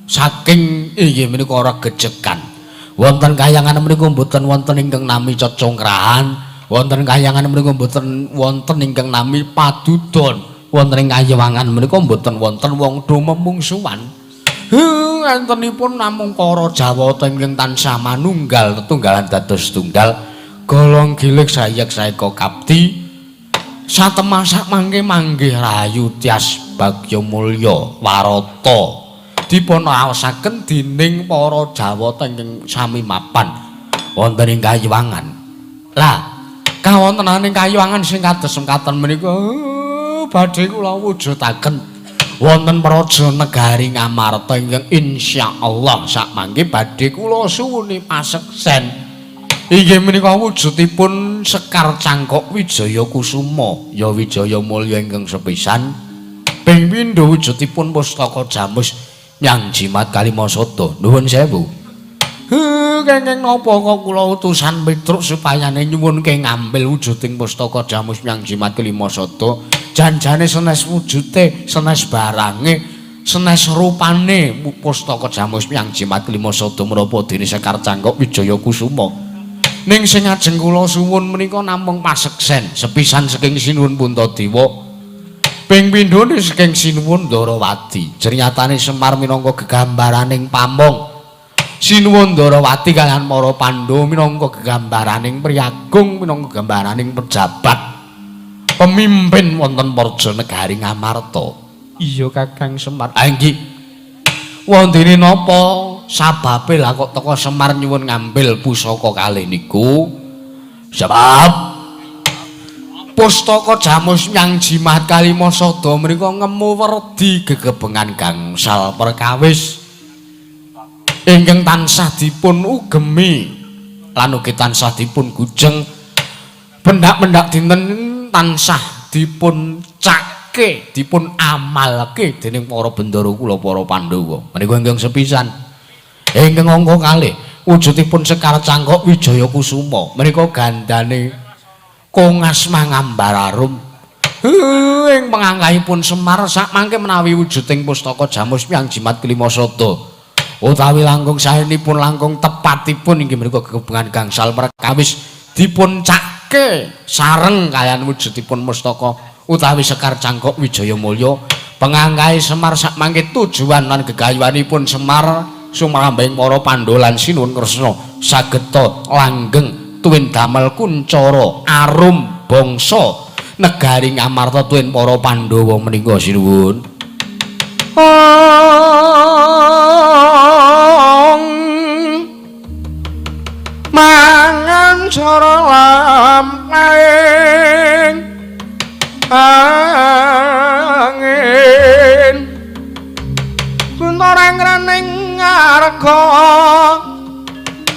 saking inggih menika regejekan. Wonten kayangan menika mboten wonten ingkang nami cecongkrahan, wonten kayangan menika mboten wonten ingkang nami padudon, wonten ing kayiwangan menika mboten wonten wong do memungsuhan. Entenipun namung para Jawata ingkang tansah manunggal tetunggalan dados tunggal, golong gilig sayek saeka kapti. Satemah sak mangke manggih rahayu tias bagya mulya warata dipun raosaken dening para Jawata ingkang sami mapan wonten ing kayiwangan. Lah, kawontenaning kayiwangan sing kados mekaten menika badhe kula wujudaken wonten praja negari Ngamarta ingkang insyaallah sak mangke badhe kula suwuni paseksen. Inggih menika wujudipun Sekar Cangkok Wijaya Kusuma, ya Wijaya Mulya ingkang sepisan ping pindho wujudipun pustaka jamus nyang jimat Kalimasada. Nuwun sewu. Kenging napa kok kula utusan Petruk supayane nyuwunke ngambil wujuding pustaka jamus nyang jimat Kalimasada. Janjane senes wujute, senes barange, senes rupane pustaka jamus nyang jimat Kalimasada menapa dene Sekar Cangkok Wijaya Kusuma. Ning sing ajeng kula suwun menika namung paseksen sepisan saking Sinuwun Puntadewa, ping pindhone saking Sinuwun Ndarawati. Jernyatane Semar minangka gegambaraning pamong, Sinuwun Ndarawati kaliyan para Pandhawa minangka gegambaraning priyagung, minangka gambaraning pejabat pemimpin wonten praja negari Ngamarta. Iya Kakang Semar. Ah nggih. Wondene napa sababe lah kok teka Semar nyuwun ngambil pusaka kalih niku? Sebab pustaka Jamus Nyang Jimat Kalima Sada menika ngemu werdi gegebengan gangsal perkawis ingkang tansah dipun ugemi lan ugi tansah dipun gujeng, pendak-pendak dinten tansah dipun cake, dipun amalke dening para bendara kula para Pandhawa. Menika ingkang sepisan. Ingkang angka kalih wujudipun Sekar Cangkok Wijaya Kusuma menika gandane Kongas Mangambar Arum. Ing pengangkahipun Semar sakmangke menawi wujuding pustaka Jamus Nyang Jimat Kelima Sada utawi langkung saenipun langkung tepatipun inggih menika gegebengan gangsal perkawis dipun cake sareng kaliyan wujudipun mustaka utawi Sekar Cangkok Wijaya Mulya. Pengangkahe Semar sakmangke tujuan lan gegayuhanipun Semar sumrambahing para Pandhawa lan Sinuwun Kresna sageta langgeng tuwin damel kuncara arum bangsa negari Ngamarta tuwin para Pandhawa menika sinuwun. Mangan cara lampahing angin guntoreng rening ngarga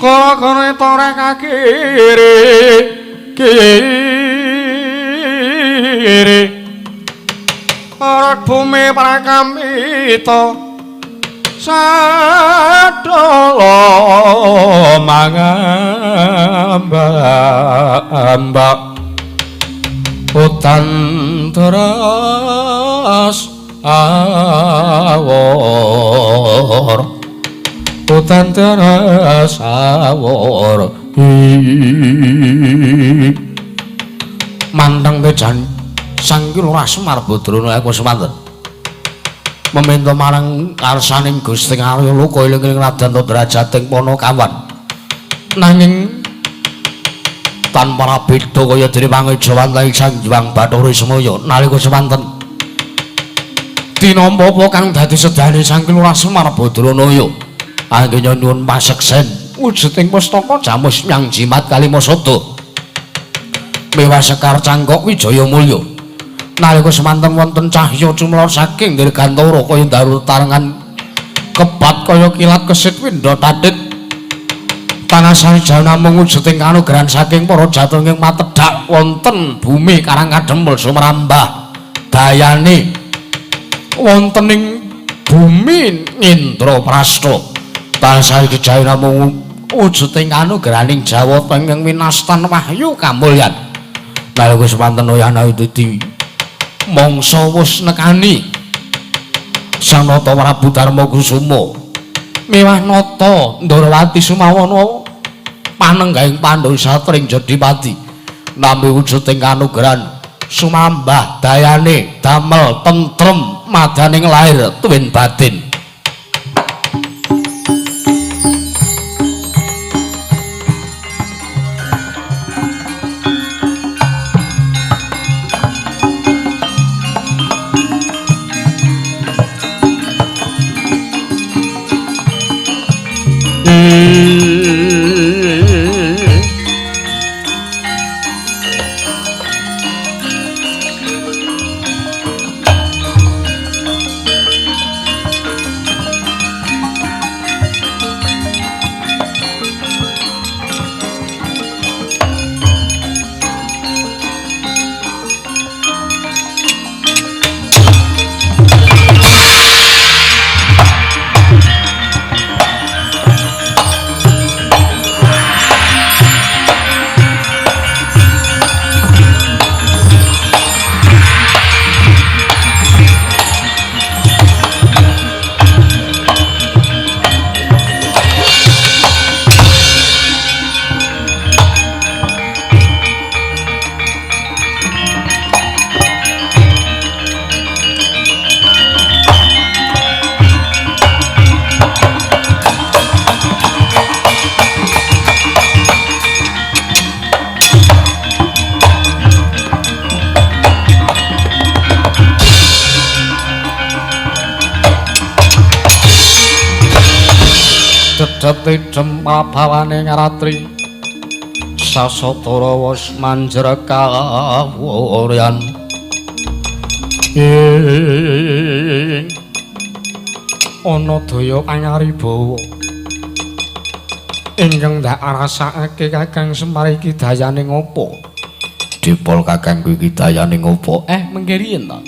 kala-kala toreh kakiri kiri parat bumi prakampita sadala mangambak utan teras awor, utan teras awor. Manteng tejan Sang Lurah Semar Badrana aku semanten meminta marang karsaning Gusti Arya Loka eling-eling Raden Drajating Panakawan. Nanging tanpa beda kaya dene pangejawantahi Sang Hyang Bathara Semaya nalika semanten tinampa apa kang dadi sedane Sang Lurah Semar Badranaya anggenya nyuwun paseksen wujuding pustaka Jamus Nyang Jimat Kalima Sada mewah Sekar Cangkok Wijaya Mulya. Nalika semanten wonten cahya cumlor saking dirgantara kaya daru tarengan kebat kaya kilat kesit windha tatit tanah saja namung wujuding kanugrahan saking para jateng ing matedhak wonten bumi Karang Kadempel sumrambah dayane wonten ing bumi Indraprasta. Tansah jaya namung wujuding kanugrahaning Jawata ingkang winastan wahyu kamulyan. Nalika semanten oyana dadi mangsa wis nekani Sang Nata Prabu Darma Kusuma miwah nata Ndorowati Sumawana panenggahing Pandhawa satring Jodipati nampi wujuding kanugrahan sumambah dayane damel tentrem madaning lahir tuwin batin. Idep-idem prabawane ngaratri sasatara wis manjer kawuryan ing ana daya pangaribawa ingkang ndak rasakake Kakang Semar iki dayane ngopo? Dipol kakangku iki dayane ngopo? Mengke riyen to.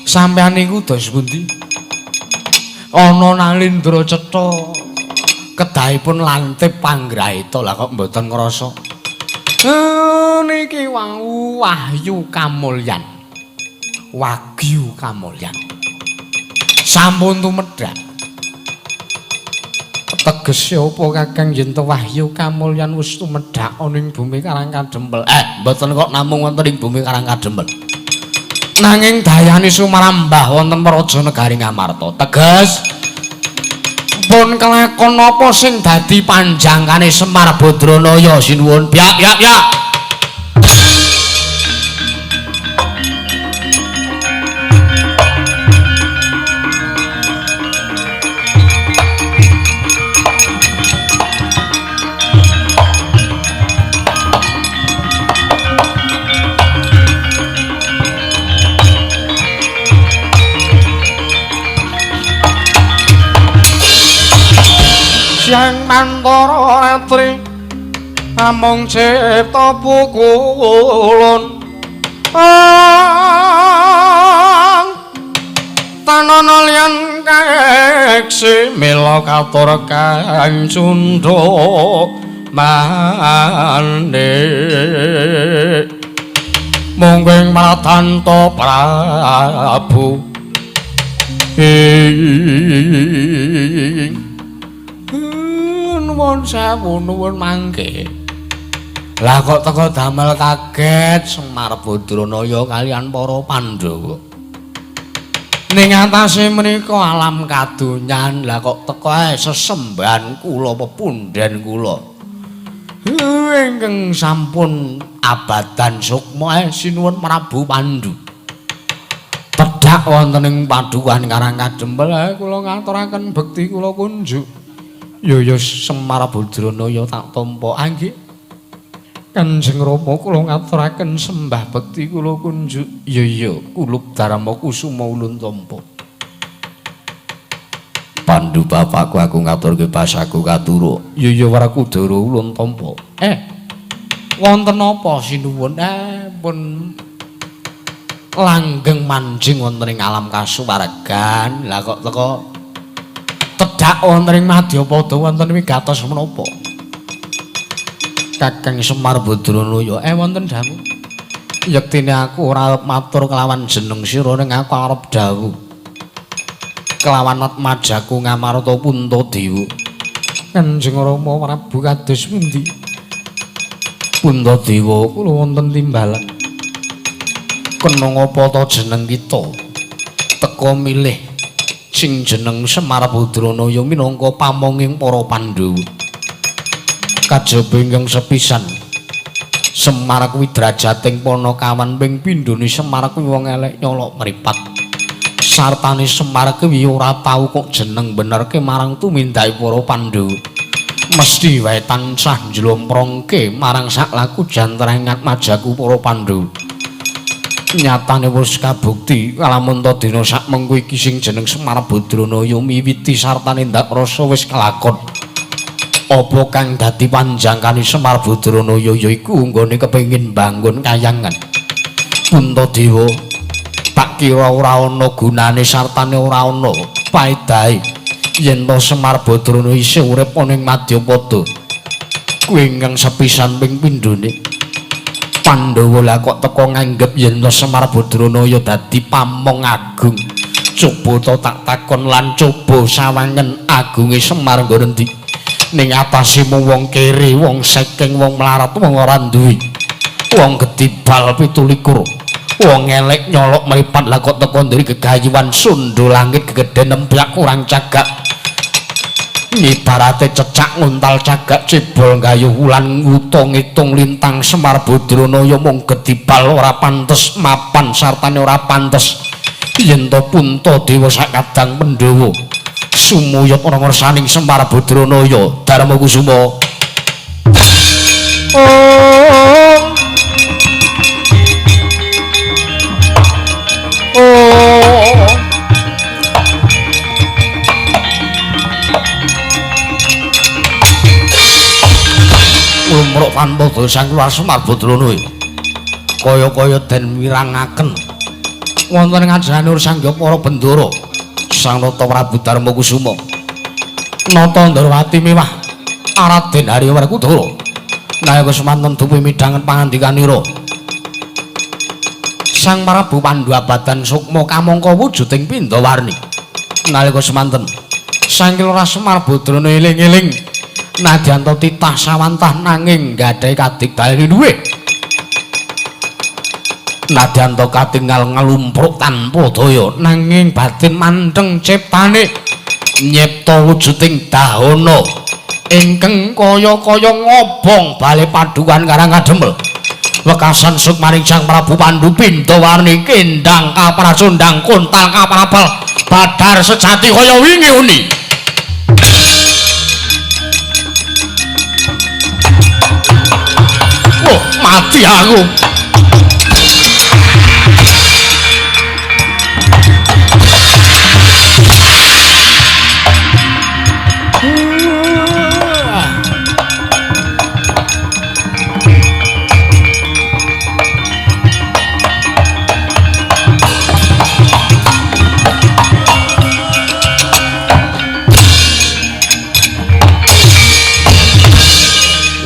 Sampeyan niku dos pundi? Ana Nalindra cetha kedahipun lantip panggraita lah kok mboten ngrasa. Niki wau wahyu kamulyan. Wagyu kamulyan. Sampun tumedhak. Tegese apa Kakang yen to wahyu kamulyan wis tumedhak ana ing bumi Karang Kadempel? Mboten kok namung wonten ing bumi Karang Kadempel. Nanging dayane sumarambah wonten praja negari Ngamarta. Teges pun kelakon napa sing dadi panjangkane Semar Badranaya sinuwun. Ya ya ya. Siang mantara ratri amung cipta pukulun tanana liyan kaeksi mila katur kang cundha mande monggo ing Martanta Prabu ing nuwun sewu nuwun mangke. Lah kok teko damel kaget Semar Badranaya kalian para Pandhawa. Ning atase menika alam kadonyan, lah kok teko ae sesembahan kula pepundhen kula. Ingkang sampun abadan sukma sinuwun Prabu Pandu. Tedhak wonten ing padukuhan Karang Kadempel kula ngaturaken bekti kula kunjuk. Ya ya Semar Badranaya tak tampa anggih. Kanjeng Rama kula ngaturaken sembah bekti kula kunjuk. Ya ya kulup dharma kusuma ulun tampa. Pandu bapakku aku ngaturke basaku katura. Ya ya Werkudara ulun tampa. Wonten apa sinuwun? Pun langgeng manjing wonten ing alam kasuwargan. Lah kok teko tedhak wonten ing madyapada wonten wigatos menapa? Kakang Semar Badranaya wonten dawuh. Yektine aku ora arep matur kelawan jeneng sira ning aku arep dawuh kelawan atmajaku Ngamarta Puntadewa. Kanjeng Rama Prabu kados pundi? Puntadewa kula wonten timbalan. Kena ngapa ta jeneng kita teka milih sing jeneng Semar Badranaya minangka pamonging para Pandhawa. Kajaba ingkang sepisan Semar kuwi drajating panakawan ping pindhone Semar kuwi wong elek nyolok mripat. Sartane Semar kuwi ora tau kok jeneng benerke marang tumindake para Pandhawa. Mesti wae tansah njlomprongke marang saklaku jantreng atmajaku para Pandhawa. Nyatane wis kabukti lamun ta dina sakmengko iki sing jeneng Semar Badranaya miwiti sartane ndak rasa wis kelakon. Apa kang dadi panjangkane Semar Badranaya yaiku nggone kepengin bangun kayangan. Puntadewa tak kira ora ana gunane sartane ora ana paedahe yen ta Semar Badranaya isih urip ana ing madyapada. Kuwi ingkang sepisan ping pindhone Pandhawa lah kok teko nganggep yen ta Semar Badranaya dadi pamong agung. Coba ta tak takon lan coba sawangen agunge Semar nggon endi? Ning atase mung wong kere, wong sekeng, wong melarat, wong ora duwe. Wong gedibal 27. Wong elek nyolok mripat lah kok teko ndiri gegayuhan sundha langit gegeden nembrak kurang cagak. Ibarate cecak nguntal cagak cebol gayuh wulan nguta ngitung lintang Semar Badranaya mung gedibal ora pantes mapan sartane ora pantes yen to Puntadewa sakadang Pandhawa. Sumuyut ana ngersaning Semar Badranaya Darma Kusuma. Oh. Oh. Lumruk tanpa dosa keluar Semar Badranaya. Kaya-kaya den wirangaken wonten ngajane Sang Hyang Para Bendara Sang Nata Prabu Darma Kusuma. Nata Ndrawati miwah Raden Harya Werkudara. Nalika semanten dupi midhanget pangandikanira Sang Prabu Pandu abadan sukma kamangka wujuding pindhawarni. Nalika semanten Sang Kilora Semar Badrana eling-eling nadyanta titah sawantah nanging gadhahi kadigdayan luwih. Nadyanta katingal nglumpruk tanpa daya nanging batin mantheng ciptane nyipta wujuding dahana ingkang kaya-kaya ngobong bale padukan Karang Kadempel. Wekasan sukmaning Sang Prabu Pandu pindhawarni kendang kapracundang kontal kaprabel badar sejati kaya wingi uni. Oh, mati aku.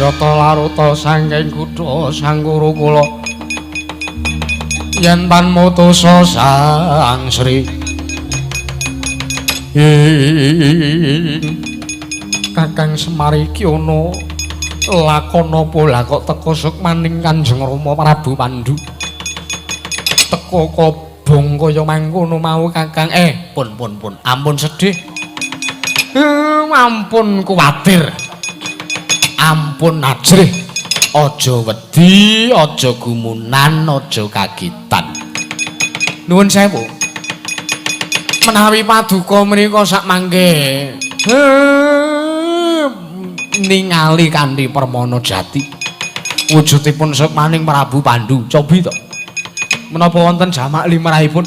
Yata laruta saking kutha Sangkuru kula yen tan mutusa Sang Sri Kakang Semar iki ana lakon apa lah kok teka sukmaning Kanjeng Rama Prabu Pandu teka kobong kaya mangkono mau Kakang. Pun pun pun ampun sedih, ampun kuwatir, ampun ajrih, aja wedi, aja gumunan, aja kagetan. Nuwun sewu. Menawi paduka menika sak mangke ningali kanthi permana jati wujudipun sukmaning Prabu Pandu. Cobi to. Menapa wonten jamak limrahipun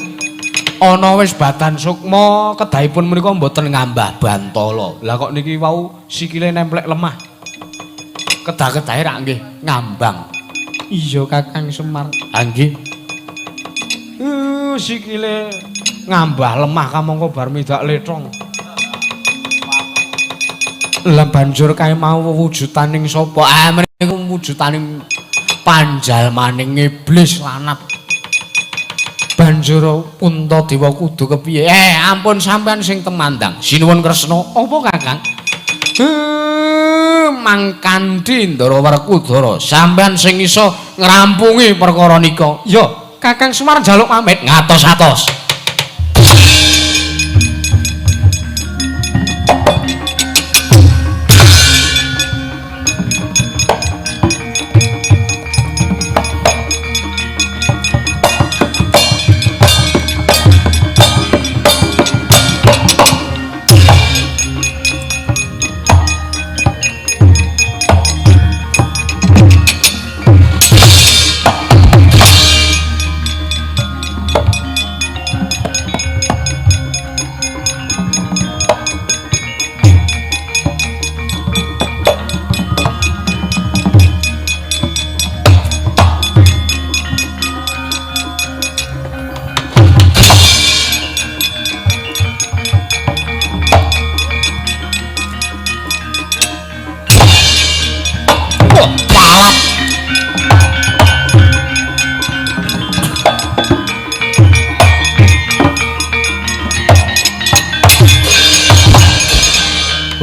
ana wis badan sukma kedahipun menika mboten ngambah bantala. Lah kok niki wau sikile nemplek lemah. Kedah-kedahe rak nggih ngambang. Iya Kakang Semar. Ha nggih. Sikile ngambah lemah kamangka bar midak letong. Lah banjur kae mau wujutaning sapa? Ah meniku wujutaning panjalmaning iblis lanat. Banjur Puntadewa kudu kepiye? Ampun sampean sing temandang. Sinuwun Kresna. Apa Kakang? Mangkandhi Ndara Werkudara, sampean sing iso ngrampungi perkara nika. Ya, Kakang Semar njaluk pamit ngatos-atos.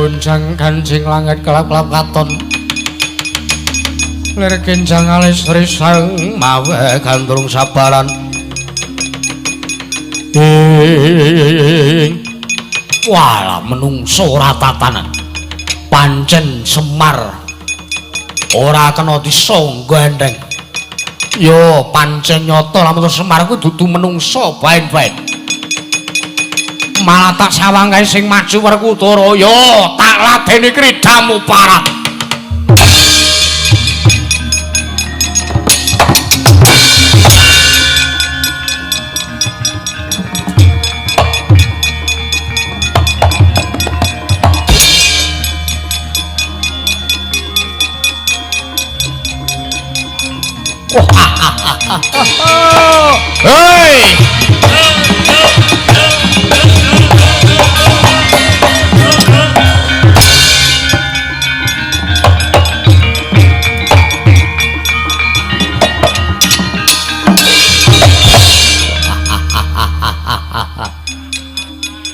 Gonjang ganjing langit kelap-kelap katon lir kinjang alis risang mawe gandrung sabaran ing walah menungso ora tatanan pancen Semar ora kena disangga enteng. Yo pancen nyata lamun Semar kuwi dudu menungso baen-baen. Malah tak sawang kae sing maju Werkudara ya tak ladeni kridamu parat. Hei!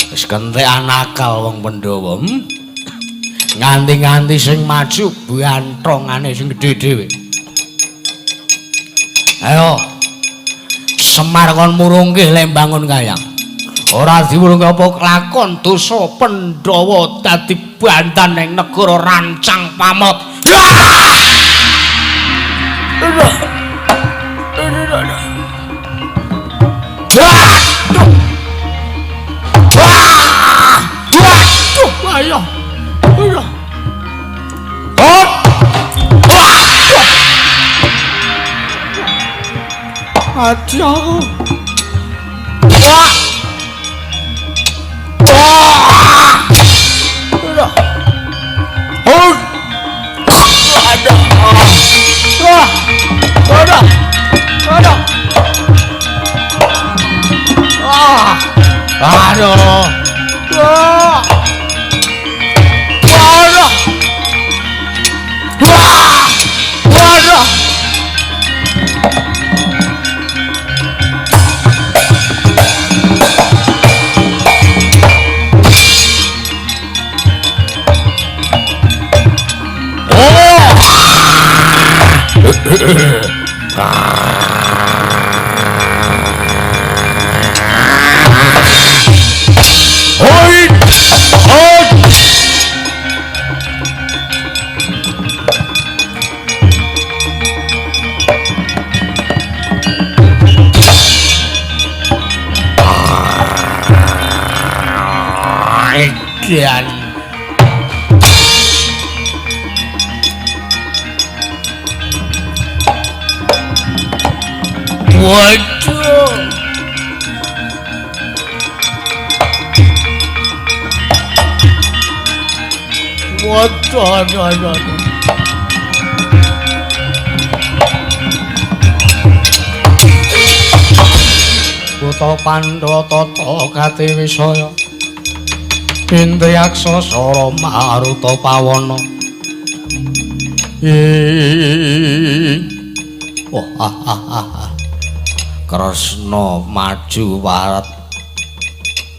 Wis kentekan akal wong Pandhawa. Nganti-nganti sing maju banthongane sing gedhe dhewe. Ayo. Semar kon murungke lek mbangun kayang. Ora diwurungke apa kelakon dosa Pandhawa dadi bantan ning negara Rancang Pamot. Waduh, ayo. Adi aku. Wah. Wah. Udah. Oh. Ada. Wah. Ada. Ada. Wah. Aduh. Wah. Waduh. Wah. Waduh. Oi! Oi! Edan. Waduh. Waduh, aduh, aduh, aduh. Kutha Pandhawa tata katiwisaya Indriyaksa sara maruta pawana. Wah, ah, ah, ah. Kresna maju warat.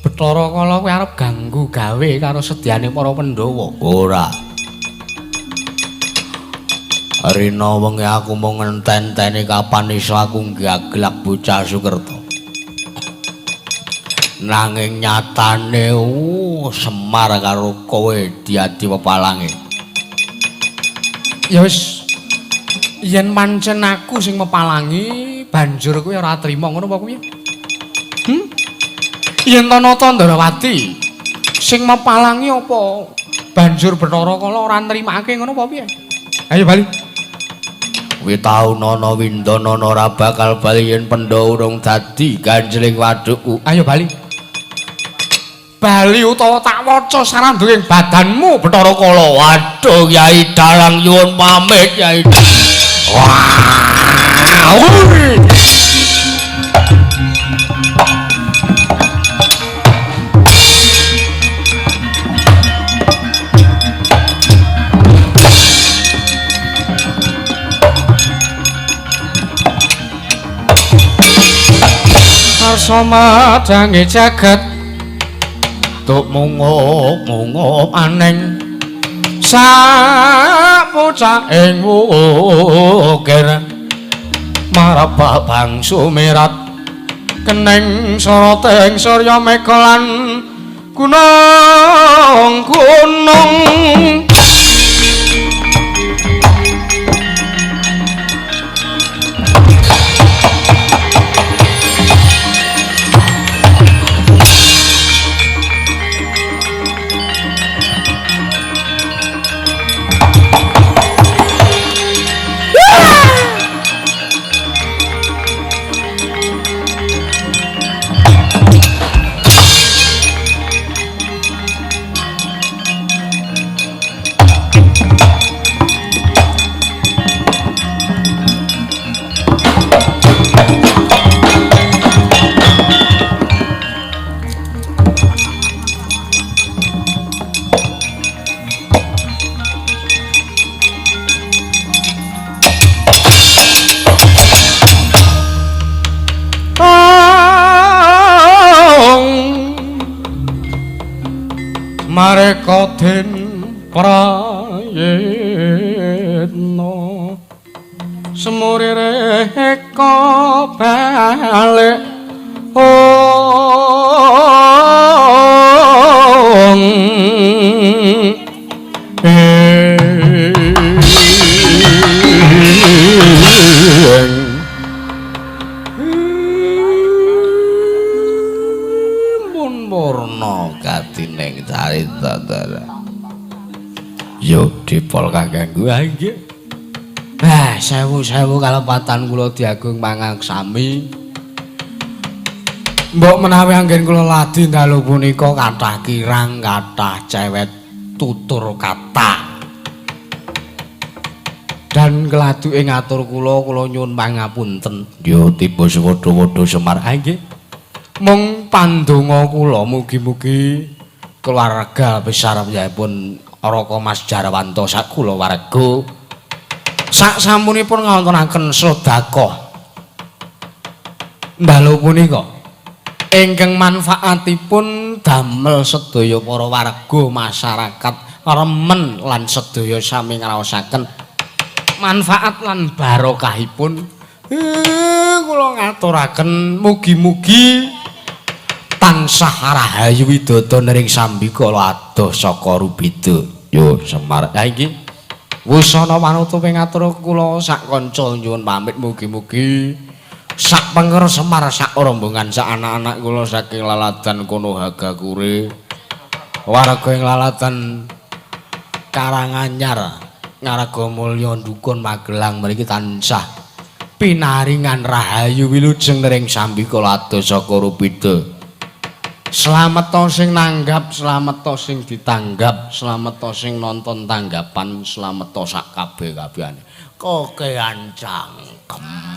Bathara Kala kuwi arep ganggu gawe karo sedyane para Pandhawa. Ora. Rina wengi aku mung ngenten-enteni kapan iso aku nggaglak bocah Sukerta. Nanging nyatane Semar karo kowe diadi pepalange. Ya wis, yen pancen aku sing mepalangi, banjur kowe ora trima ngono apa kuwi? Yen Tanata Ndrawati sing mepalangi apa banjur Bathara Kala ora nrimake ngono apa piye? Ayo bali. Kuwi taunana Windana ora bakal bali yen Pandhawa urung dadi ganjeling wadukku. Ayo bali. Bali utawa tak waca sarandhuwing badanmu Bathara Kala. Waduh, Kyai Dalang nyuwun pamit Kyai. Wah. Karsa madhange jagat tuk mungup-mungup aning sapucaking wukir marabak bangsu mirat kening soroting surya mega lan gunung-gunung. Mareka den prayitna semurireka balik ong Mun murna gatining carita ta. Yo dipol kanggo nggih. Ah, sewu-sewu kalepatan kula diagung pangaksami. Mbok menawi anggen kula ladi dalu punika kathah kirang, kathah cewet tutur kata. Dan keladuke ngatur kula, kula nyuwun pangapunten. Yo tiba sepadha-padha Semar. Ah nggih. Mung pandonga kula mugi-mugi keluarga besar piyambakipun Raka Mas Jarwanto sak kulawarga sak sampunipun ngawontenaken sedekah dalu punika ingkang manfaatipun damel sedaya para warga masyarakat remen lan sedaya sami ngraosaken manfaat lan barokahipun. Kula ngaturaken mugi-mugi tansah rahayu widodo nering sambikala adoh saka rubeda. Yo Semar. Ha iki wusana panutup ing atur kula sak kanca nyuwun pamit mugi-mugi sak penger Semar sak rombongan sak anak-anak kula saking laladan Konohagakure warga ing laladan Karanganyar Ngargomulya Dukun Magelang mriki tansah pinaringan rahayu wilujeng nering sambikala adoh saka rubeda. Slamet sing nanggap, slamet sing ditanggap, slamet sing nonton tanggapan, slamet sak kabeh-kabehane. Kokean cangkem.